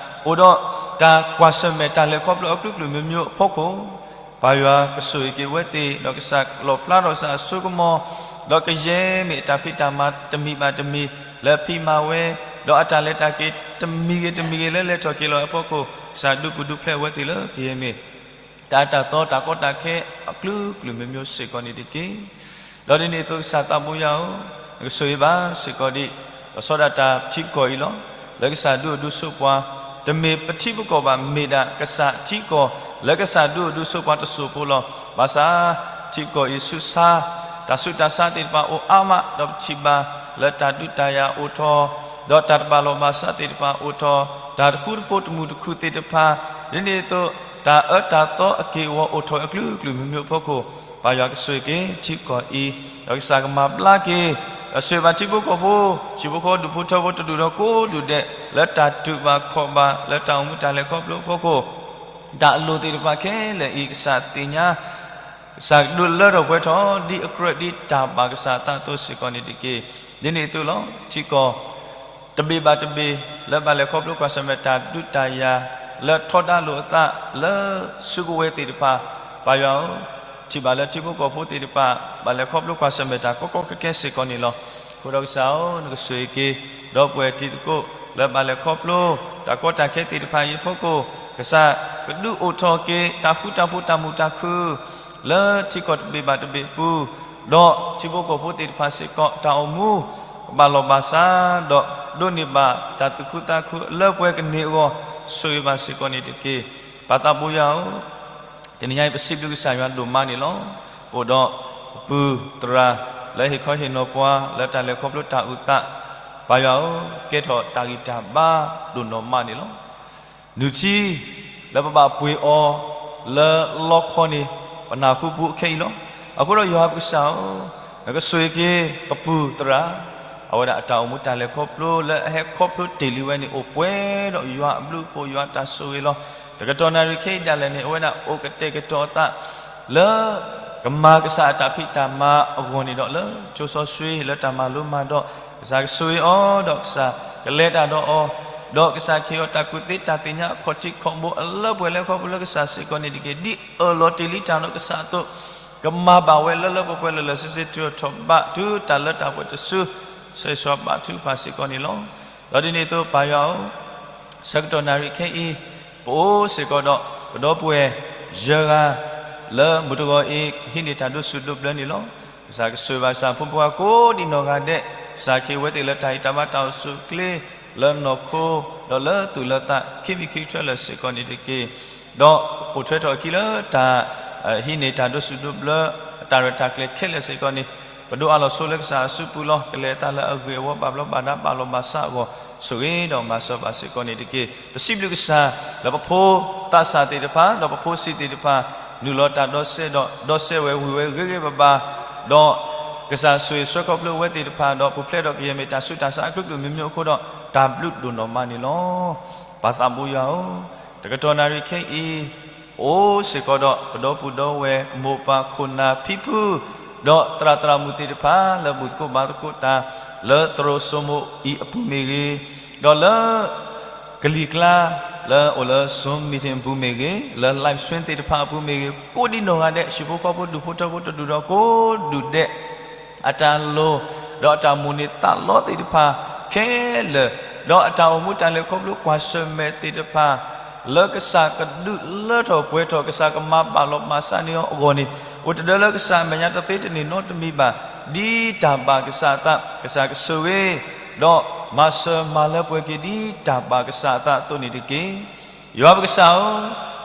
အိၣ်ဒီးတၢ်ကွၢ်ဆၢၣ်မဲာ်တၢ်လဲၤခီဖျိအကလုာ်ကလုာ်မ့ၢ်မ့ၢ်အဖီခိၣ် ပၢ်ယွၤကဆိၣ်ဂ့ၤက့ၤဝဲသ့ၣ် ဒီးကစၢ်လီၣ်ဖျါထီၣ်ကစၢ်အစိကမီၤ, ဒီးကယဲၢ်မ့ၢ်အတၢ်ဖံးတၢ်မၤတမံၤဘၣ်တမံၤ လၢဖံးမၤဝဲ, ဒီးအတၢ်လဲၤတၢ်က့ၤတမံၤဂ့ၤတမံၤဂ့ၤလၢလဲၤထီၣ်က့ၤလီၤအဖီခိၣ် ကစၢ်ဒုးပူၤဒုးဖျဲးဝဲသ့ၣ်လၢကယဲၢ်မ့ၢ် တၢ်အတၢ်သီတၢ်ကီတၢ်ခဲအကလုာ်ကလုာ်မ့ၢ်မ့ၢ်စ့ၢ်ကီးန့ၣ်တက့ၢ်. ဒီးဒ်န့ၣ်အသိးကစၢ်သးဘိယွၤဧၢ, နကဆိၣ်ဂ့ၤဘၣ်စ့ၢ်ကီးဒံး လီၤဆီဒၣ်တၢ်ထံကီၢ်အံၤလီၤ. လၢကစၢ်ဒုးအိၣ်ဒုးဆိးပှၤ, တမ့ၢ်ပထံပကီၢ်ဘၣ် မ့ၢ်ဒၣ်ကစၢ်ထံကီၢ် လၢကစၢ်ဒုးအိၣ်ဒုးဆိးပှၤတစိၢ်ဖိလီၤ. ဘၣ်ဆၣ် ထံကီၢ်အံၤဆူးဆါ, တၢ်ဆူးတၢ်ဆါသ့ၣ်တဖၣ်အိၣ်အါမး ဒီးပထံၣ်ဘၣ် လၢတၢ်ဒုးတၢ်ယၤအိၣ်ထီၣ်, ဒီးတၢ်တဘၣ်လီၢ်ဘၣ်စးသ့ၣ်တဖၣ်အိၣ်ထီၣ်, တၢ်တဃူတဖိးတမုာ်တခုၣ်သ့ၣ်တဖၣ်, ဒ်န့ၣ်အသိး တၢ်အၢတၢ်သီအက့ၢ်အဂီၤအိၣ်ထီၣ်အကလုာ်ကလုာ်မ့ၢ်မ့ၢ်အဖီခိၣ် ပၢ်ယွၤကဆိၣ်ဂ့ၤက့ၤထံကီၢ်အံၤ, ဒီးကစၢ်ကမၤဘျါက့ၤ, ဒီးဆိၣ်ဂ့ၤဘၣ်ထံဖိကီၢ်ဖိ, ထံဖိကီၢ်ဖိဒူၣ်ဖိထၢဖိတဒူၣ်ဒီးကိးဒူၣ်ဒဲး လၢတၢ်တူၢ်ဘၣ်ခီၣ်ဘၣ် လၢတၢ်အိၣ်မူတၢ်လဲၤခီဖျိအဖီခိၣ် တၢ်အလိၣ်သ့ၣ်တဖၣ်ခဲလၢာ်အံၤ ကစၢ်သ့ၣ်ညါ, ကစၢ်ကဒုးလၢထီၣ်ပှဲၤထီၣ် ဒ်အကြၢးဒ်တၢ်ဘၣ်ကစၢ်အသးအသိးစ့ၢ်ကီးန့ၣ်တက့ၢ်. ဒ်န့ၣ်အသိးလီၤ. ထံကီၢ် တဘ့ၣ်ဘၣ်တဘ့ၣ် လၢဘၣ်လဲၤခီဖျိကွၢ်ဆၢၣ်မဲာ်တၢ်ဒုးတၢ်ယၤ လၢထီဒါလိာ်အသး လၢစုကဝဲၤသ့ၣ်တဖၣ် ပၢ်ယွၤဧၢ, ထံၣ်ဘၣ်လၢထံဖိကီၢ်ဖိသ့ၣ်တဖၣ် ဘၣ်လဲၤခီဖျိကွၢ်ဆၢၣ်မဲာ်တၢ်ကီကီခဲခဲစ့ၢ်ကီးန့ၣ်လီၤ. အဃိဒီးကစၢ်ဧၢ, နကဆိၣ်ဂ့ၤက့ၤ ဒီပုၢ်ဝဲၢ်တံၤသကိး လၢဘၣ်လဲၤခီဖျိ တၢ်ကီတၢ်ခဲသ့ၣ်တဖၣ်အံၤအဖီခိၣ်, ကစၢ်ကဒုးအိၣ်ထီၣ်က့ၤ တၢ်ဃူတၢ်ဖိးတၢ်မုာ်တၢ်ခုၣ် လၢထံကီၢ်တဘ့ၣ်ဘၣ်တဘ့ၣ်အပူၤ, ဒီးထံဖိကီၢ်ဖိသ့ၣ်တဖၣ်စ့ၢ်ကီး တၢ်အိၣ်မူ ကဘၣ်လီၢ်ဘၣ်စး ဒီးဒိးန့ၢ်ဘၣ်တၢ်သူၣ်ခုသးခုအလၢပှဲၤကန့ၢ်အဂီၢ် ဆိၣ်ဂ့ၤဘၣ်စ့ၢ်ကီးန့ၣ်တက့ၢ်. ပၢ်သးဘိယွၤဧၢ, တနံၤညါအံၤ ပစံးဘျုးကစၢ်ယွၤဒိၣ်မးန့ၣ်လီၤ. ပအိၣ်ဒီးပပုၢ်သရၣ် လၢဟ့ၣ်ခီဟ့ၣ်နီၤပှၤ လၢတၢ်လဲၤခီဖျိတၢ်အုၣ်သး, ပၢ်ယွၤဧၢ, ကဲထီၣ်တၢ်ဂံၢ်တၢ်ဘါဒိၣ်နီၢ်မးန့ၣ်လီၤ. နုၢ်ထံ လၢပဘၣ်ပှ့ၤအီၤ လၢလီခီန့ၣ် ပနၢ်ဟူပူၤခဲအံၤလီၤ. အဃိဒီးယွၤပကစၢ်ဧၢ, နကဆိၣ်ဂ့ၤက့ၤပပုၢ်သရၣ်, အဝဲဒၣ်အတၢ်အိၣ်မူတၢ်လဲၤခီဖျိလၢအဟဲခီဖျိတ့ၢ်လံဝဲန့ၣ် အိၣ်ပှဲၤဒီးယွၤအဘျုးအဖှိၣ် ယွၤအတၢ်ဆိၣ်ဂ့ၤလီၤ. တကတီၢ်နၣ်ရံၣ်ခဲအံၤဒၣ်လဲာ်န့ၣ် အဝဲဒၣ်အိၣ်ကတဲာ်ကတီၤအသး လၢ ကမၤကစၢ်အတၢ်ဖံးတၢ်မၤအဂီၢ်န့ၣ်ဒီး လၢကၠိစီဆှံ လၢတၢ်မၤလိမၤဒိး, ကစၢ်ကဆိၣ်ဂ့ၤအီၤဒီးကစၢ်ကလဲၤတၢ်ဒီးအီၤ, ဒီးကစၢ်ကဟ့ၣ်အီၤတၢ်ကူၣ်သ့တၢ်သ့ၣ်ညါအခီၣ်ထံးခီၣ်ဘိအလၢပှဲၤလၢခီဖျိလၢကစၢ်စ့ၢ်ကီးန့ၣ်တက့ၢ်. ဒ်အၢၣ်လီၤတ့ၢ်လံတၢ်ဒီးကစၢ်အသိး, ကမၤဘၣ်ဝဲလၢလၢပှဲၤပှဲၤလၢာ်လၢာ်ဆ့ဆ့ တုၤထီၣ်ထီၣ်ဘးတုၤတၢ်လၢတၢ်ပှဲၤတစု, ဆၢဂ့ၤဆၢဝါဘါထုကဖၣ်စ့ၢ်ကီးန့ၣ်လီၤ. ဒီးဒ်န့ၣ်အသိးပၢ်ယွၤဧၢ, ဆၢကတီၢ်နၣ်ရံၣ်ခဲအံၤ, ပအိၣ်စ့ၢ်ကီးဒီး ပဒီပုၢ်ဝဲၢ်ယဲၢ်ဂၤ လၢမုၢ်တဂီၤအံၤ ဟံးန့ၢ်တၢ်ဒိးဆူၣ်ဒိးဘျၢန့ၣ်လီၤ. ကစၢ်ကဆိၣ်ဂ့ၤဘၣ်ကစၢ်ဖိမုၣ်ဖိခွါကိးဒံနီၢ်ဂၤဒဲး, ကစၢ်ကဟ့ၣ်ဝဲသ့ၣ်လၢတၢ်ဟ့ၣ်တၢ်ဘါတၢ်အိၣ်ဆူၣ်အိၣ်ချ့ လၢနီၢ်ခိ ဒီးလၢသူၣ်လၢသး ခံမံၤခံဆၢလၢာ်စ့ၢ်ကီးန့ၣ်တက့ၢ်. ဒီးပိာ်ထွဲထီၣ်အခံလၢတၢ် ဟံးန့ၢ်တၢ်ဒိးဆူၣ်ဒိးဘျၢ အတၢ်ရဲၣ်တၢ်ကျဲၤခဲလၢာ်စ့ၢ်ကီးန့ၣ်, ပဒိးအးလီၤဆိလၢကစၢ်အစုပူၤလီၤ. ကလဲၤအသးလၢအဂ့ၢ်အဝီဘၣ်ဘျီးဘၣ်ဒါဘၣ်လီၤဘၣ်စးအဂီၢ်, ဆိၣ်ဂ့ၤဒီးမၤစၢၤဘၣ်စ့ၢ်ကီးန့ၣ်တက့ၢ်. ပစံးဘျုးကစၢ် လၢပဖိသးစၢ်သ့ၣ်တဖၣ် ဒီးပဖိဆံးသ့ၣ်တဖၣ် နုာ်လီၤတၢ်ဒီးစဲးဒီး ဒီးစဲးဝဲဝံၤဝဲဂ့ၤဂ့ၤဘၣ်ဘၣ်, ဒီးကစၢ်ဆိၣ်ဂ့ၤဆှၢခီဖျိဝဲသ့ၣ်တဖၣ် ဒီးပူၤဖျဲးဒီးကယဲၢ်မ့ၢ်တၢ်ဆူးတၢ်ဆါအကျိၤကျိၤမံၤမံၤအဃိဒီး တၢ်ဘျုးဒိၣ်နီၢ်မးန့ၣ်လီၤ. ပၢ်သးဘိယွၤဧၢ, တကတီၢ်နၣ်ရံၣ်ခဲအံၤ အိၣ်စ့ၢ်ကီးဒီး ပဒီပုၢ်ဒီဝဲၢ် မိၢ်ပၢ်ခိၣ်နၢ်ဖံဖု ဒီးသရၣ်သရၣ်မုၣ်သ့ၣ်တဖၣ် လၢဘူၣ်သကိးဘါသကိးတၢ် လၢသရိာ်စိမိၤအံၤအပူၤမ့ၢ်ဂ့ၤ, ဒီးလၢ ကလံၤကျါ လၢအိၣ်လၢ Zoom meeting အပူၤမ့ၢ်ဂ့ၤ, လၢ live stream သ့ၣ်တဖၣ်အပူၤမ့ၢ်ဂ့ၤ, ကိးဒံနီၢ်ဂၤဒဲး ဟံၣ်ဖိဃီဖိဒူၣ်ဖိထၢဖိတဒူၣ်ဒီးကိးဒူၣ်ဒဲး အတၢ်လိၣ် ဒီးအတၢ်မိၣ်န့ၢ်သးလီသ့ၣ်တဖၣ်ခဲလၢာ်, ဒီးအတၢ်အိၣ်မူတၢ်လဲၤခီဖျိကွၢ်ဆၢၣ်မဲာ်သ့ၣ်တဖၣ် လၢကစၢ်ကဒုးလၢထီၣ်ပှဲၤထီၣ် ကစၢ်ကမၤဘၣ်လီၤမၤစးန့ၢ်အီၤအဂီၢ်န့ၣ်, အိၣ်တဒၢလၢကစၢ်အမဲာ်ညါတသ့တန့ၢ်နီတမံၤဘၣ်, ဒ်တၢ်ဘၣ်ကစၢ်အသး ကစၢ်ကဆိၣ်ဂ့ၤ ဒီးမၤစၢၤမၤလၢပှဲၤက့ၤဒ်တၢ်ဘၣ်ကစၢ်အသးအသိးန့ၣ်တက့ၢ်. ယွၤပကစၢ်ဧၢ,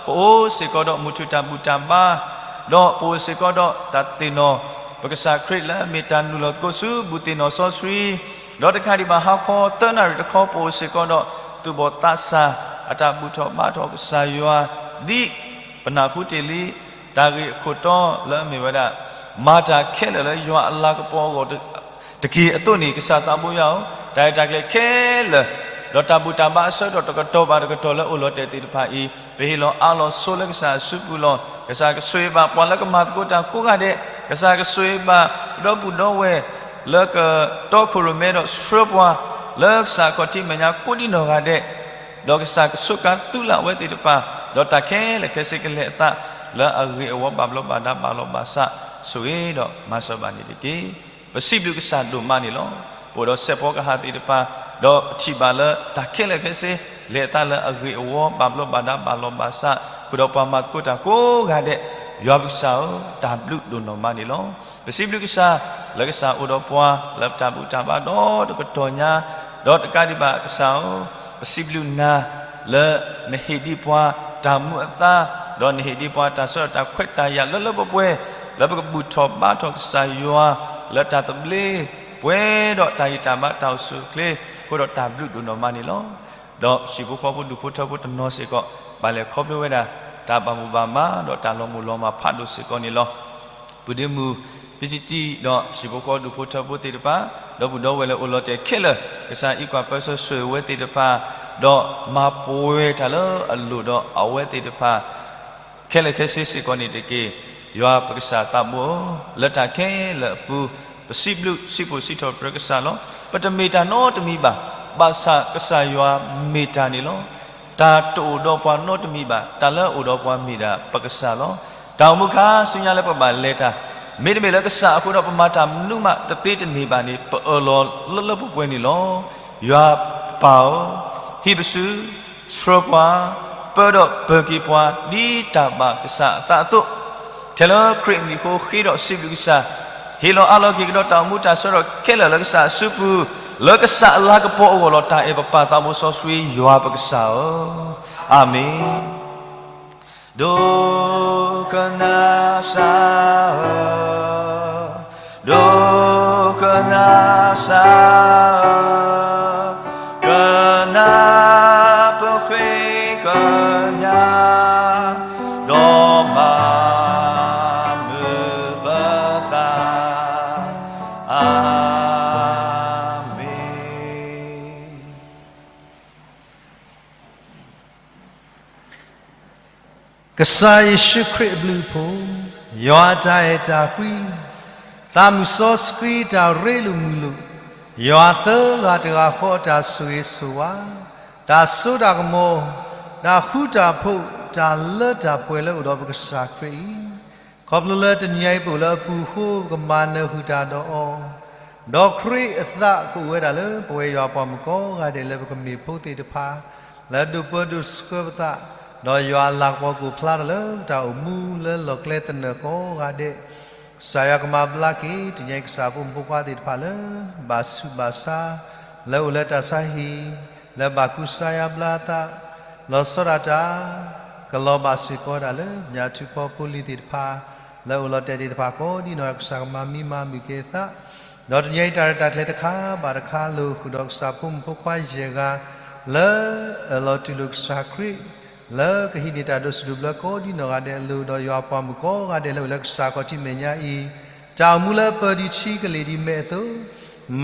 ပအိၣ်စ့ၢ်ကီးဒီးမုၢ်ထူၣ်တၢ်ဘူၣ်တၢ်ဘါ, ဒီးပအိၣ်စ့ၢ်ကီးဒီးတၢ်သ့ၣ်နီၣ် ပကစၢ်ခရံာ်လၢအမ့ၢ်တၢ်နုာ်လီၤသကိးဆူဘူၣ်သ့ၣ်နီၣ်စီဆှံ, ဒီးတကးဒံးဘၣ်ဟါခီသၢနၣ်ရံၣ်တခီ ပအိၣ်စ့ၢ်ကီးဒီးသူၣ်ဘီၣ်သးစၢ် အတၢ်ဘူၣ်ထီၣ်ဘါထီၣ်ကစၢ်ယွၤ, ဒ်ပနၢ်ဟူတ့ၢ်လံ တၢ်ဂ့ၢ်အခိၣ်တီလၢအမ့ၢ်ဝဲဒၣ် မၤတၢ်ခဲလၢာ်လၢယွၤအလၤကပီၤအဂီၢ် တက့ၢ်အသိးန့ၣ် ကစၢ်သးဘိယွၤဧၢ, တၢ်ရဲၣ်တၢ်ကျဲၤခဲလၢာ်, ဒီးတၢ်ဘူၣ်တၢ်ဘါအဆၢကတီၢ်တကတီၢ်ဘၣ်တကတီၢ်လၢအိၣ်လီၤတဲာ်သ့ၣ်တဖၣ်အံၤ, ပဟ့ၣ်လီၤအးလီၤဆိလၢကစၢ်အစုပူၤလီၤ. ကစၢ်ကဆိၣ်ဂ့ၤဘၣ်ပှၤလၢကမၤသကိးတၢ်ကိးဂၤဒဲး, ကစၢ်ကဆိၣ်ဂ့ၤဘၣ်ပဒီပုၢ်ဒီဝဲၢ် လၢကတီခိၣ်ရိၣ်မဲဒီးဆှၢပှၤ လၢကစၢ်အခီၣ်ထံးမဲာ်ညါကိးဒံနီၢ်ဂၤဒဲး, ဒီးကစၢ်ကဆိးကါသုးလၢ်ဝဲသ့ၣ်တဖၣ်, ဒီးတၢ်ခဲလၢာ်ခဲဆ့ကလဲၤအသး လၢအဂ့ၢ်အဝီဘၣ်ဘျီးဘၣ်ဒါဘၣ်လီၤဘၣ်စး, ဆိၣ်ဂ့ၤဒီးမၤစၢၤဘၣ်န့ၣ်တက့ၢ်. ပစံးဘျုးကစၢ်ဒိၣ်မးန့ၣ်လီၤ. ပအိၣ်ဒီးစဲးဖီကဟၣ်သ့ၣ်တဖၣ်, ဒီးပထံၣ်ဘၣ်လၢတၢ်ခဲလၢာ်ခဲဆ့ လဲၤအသးလၢအဂ့ၢ်အဝီဘၣ်ဘျီးဘၣ်ဒါဘၣ်လီၤဘၣ်စး, ဃုာ်ဒီးပှၤမၤသကိးတၢ်ကိးဂၤဒဲး, ယွၤပကစၢ်ဧၢ, တၢ်ဘျုးဒိၣ်နီၢ်မးန့ၣ်လီၤ. ပစံးဘျုးကစၢ် လၢကစၢ်အိၣ်ဒီးပှၤ လၢပတၢ်ဘူၣ်တၢ်ဘါဒီတကတီၢ်ညါ, ဒီးတကးဒံးဘၣ်ကစၢ်ဧၢ, ပစံးဘျုးနၤ လၢနဟ့ၣ်ဒံးပှၤတၢ်မူအသါ, ဒီးနဟ့ၣ်ဒံးပှၤတၢ်ဆၢဒီးတၢ်ခွဲးတၢ်ယာ်လၢလၢပှဲၤပှဲၤ, လၢပကဘူၣ်ထီၣ်ဘါထီၣ်ကစၢ်ယွၤ လၢတၢ်သဘျ့ ပှဲၤဒီးတၢ်ဂံၢ်တၢ်ဘါတၢ်အိၣ်ဆူၣ်အိၣ်ချ့, အဃိဒီးတၢ်ဘျုးဒိၣ်နီၢ်မးန့ၣ်လီၤ. ဒီးဟံၣ်ဖိဃီဖိဒူၣ်ဖိထၢဖိတနီၤစ့ၢ်ကီး ဘၣ်လဲၤခီဖျိဝဲဒၣ် တၢ်ဘၣ်မူဘၣ်မး ဒီးတၢ်လီၤမုၢ်လီၤမၢ်ဖးဒိၣ်စ့ၢ်ကီးန့ၣ်လီၤ. ပုၢ်ဒ့မုၣ် ပစံတံ ဒီးဟံၣ်ဖိဃီဒူၣ်ဖိထၢဖိသ့ၣ်တဖၣ်, ဒီပုၢ်ဒီဝဲၢ်လၢအိၣ်လီၤတဲာ်ခဲလၢာ်, ကစၢ်အံးကွၢ်ပၢဆှၢဆိၣ်ဂ့ၤဝဲသ့ၣ်တဖၣ်, ဒီးမၤပှဲၤတၢ်လၢအလိၣ်ဒီးအဝဲသ့ၣ်တဖၣ် ခဲလၢာ်ခဲဆ့စ့ၢ်ကီးန့ၣ်တက့ၢ်. ယွၤပကစၢ်သးဘိဧၢ, လၢတၢ်ခဲလၢာ်အပူၤ ပစံးဘျုးစံးဖှိၣ်စံးထီၣ်ပတြၢၤကစၢ်လီၤ. ပတမ့ၢ်တၢ်နီတမံၤဘၣ်, ဘၣ်ဆၣ်ကစၢ်ယွၤမ့ၢ်တၢ်န့ၣ်လီၤ. တၢ်တအိၣ်ဒီးပှၤနီတမံၤဘၣ်, တၢ်လၢအအိၣ်ဒီးပှၤမ့ၢ်ဒၣ်ပကစၢ်လီၤ. တၢ်အိၣ်မူခါဆူညါလၢပဘၣ်လဲၤတၢ်, မ့တမ့ၢ်လၢကစၢ်အဃိဒီး ပမၤတၢ်မနုၤမးတသ့တန့ၢ်ဘၣ်န့ၣ် ပအၢၣ်လီၤလၢလၢပှဲၤပှဲၤန့ၣ်လီၤ. ယွၤပၢ်ဧၢ, ဟံးပစု, ဆှၢပှၤ, ပၢဒီးပၢၤက့ၤပှၤ ဒ်တၢ်ဘၣ်ကစၢ်အသးအသိး, ထဲလၢခရံာ်အမံၤအဃိ ဃ့ဒီးစံးဘျုးကစၢ်, ဟ့ၣ်လီၤအးလီၤက့ၤကဒီးတၢ်အိၣ်မူတၢ်ဆၢဒီးခဲလၢာ်လၢကစၢ်အစုပူၤ, လၢကစၢ်အလၤကပီၤအဂီၢ်လီၤ. တၢ်အဲၣ်ပပၢ်သးဘိစီဆှံယွၤပကစၢ်ဧၢ, အၤမ့ၣ်. ဒိကနၣ်စၢ်ဧၢ, ဒိကနၣ်စၢ်ဧၢ, ကနၣ်ပဃ့ကညး, ဒီး ကစၢ်ယ့ၣ်ၡူးခရံာ်အဘျုးအဖှိၣ်, ယွၤအတၢ်အဲၣ်တၢ်ကွံ, သးမုၢ်စီဆှံတၢ်ရ့လိာ်မုာ်လိာ်, ယွၤသၢဂၤတဂၤဃီအတၢ်ဆိၣ်ဂ့ၤဆိၣ်ဝါ, တၢ်စိတၢ်ကမီၤ, တၢ်ဃူတၢ်ဖိး, တၢ်လၢတၢ်ပှဲၤလၢအိၣ်ဒီးပကစၢ်ခရံာ်အံၤ, ခီဖျိလၢတနံၤညါအံၤပအိၣ်လၢအပူၤအဃိ ပကမၤနၢၤဃုာ်တၢ်ဒီးအီၤ, ဒီးခရံာ်အသးကအိၣ်ဝဲဒၣ်လၢပဝဲယွၤပှၤမုၣ်ကိးဂၤဒဲးလၢပကမ့ၢ်ဖိသ့ၣ်တဖၣ်, လၢအဒိၣ်ပၢဒိၣ်ဆှၢပသး, ဒီးယွၤအလၤကပီၤကအိၣ်ဖျါထီၣ်လၢတၢ်အိၣ်မူလၢလီၢ်ကျဲသနၢၣ်ကိးဂၤဒဲး, ကစၢ်ယွၤကမၤဘျါက့ၤ တနံၤညါအံၤကစၢ်ဖိမုၣ်ဖိခွါသ့ၣ်တဖၣ်လၢ ဘၣ်ဆူးဘၣ်ဆါ, လၢအိၣ်လၢတၢ်ဆါဟံၣ်, လၢဘၣ်ကူစါယါဘျါအသး, လီၤဆီဒၣ်တၢ်, ကလီၤဘၣ်စ့ၢ်ကီးဝဲဒၣ်လၢပညါထူဖိဖိလံၤသ့ၣ်တဖၣ်, လၢအိၣ်လီၤတဲာ်သ့ၣ်တဖၣ်ကိးဒ်နီၢ်ဂၤ ကစၢ်ကမၤမံမၤမုာ်က့ၤအသး, ဒီးတနံၤညါအံၤတၢ်ရဲၣ်တၢ်ကျဲၤတခါဘၣ်တခါ လိာ်ဃုာ်ဒီးကစၢ်ဖိမုၣ်ဖိခွါယဲၢ်ဂၤ, လၢအလီၤတူၢ်လိာ်ကစၢ်ခရံာ်, လၢကဟံးန့ၢ်တၢ်ဒိးစံးဒိးဘျၢကိးဒ်နီၢ်ဂၤဒဲးအလိၤ ဒီးယွၤပှၤမုၣ်ကိးဂၤဒဲးလၢအိၣ်လၢကစၢ်ခီၣ်ထံးမဲာ်ညါအံၤ, တၢ်အိၣ်မူလၢပၢၤဒံးဆံးကလံၤဒံးမဲာ်အသိး,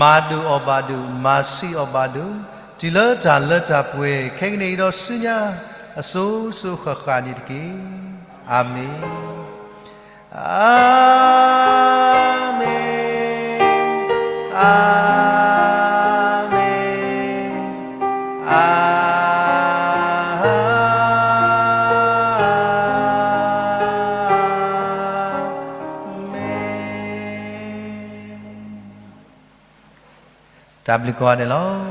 မၤဒိၣ်အီၣ်ဘၣ်ဒိၣ်, မၤဆံးအီၣ်ဘၣ်ဒိၣ်, တုၤလၢတၢ်လၢတၢ်ပှဲၤ ခဲကနံၣ်အံၤဒီးဆူညါ, အစိၤစိၤဃၣ်ဃၣ်န့ၣ်တက့ၢ်. အၤမ့ၣ်. အၤမ့ၣ်, အၤမ့ၣ်, အၤမ့ၣ်. တၢ်ဘျုးကိးဂၤဒဲးလီၤ.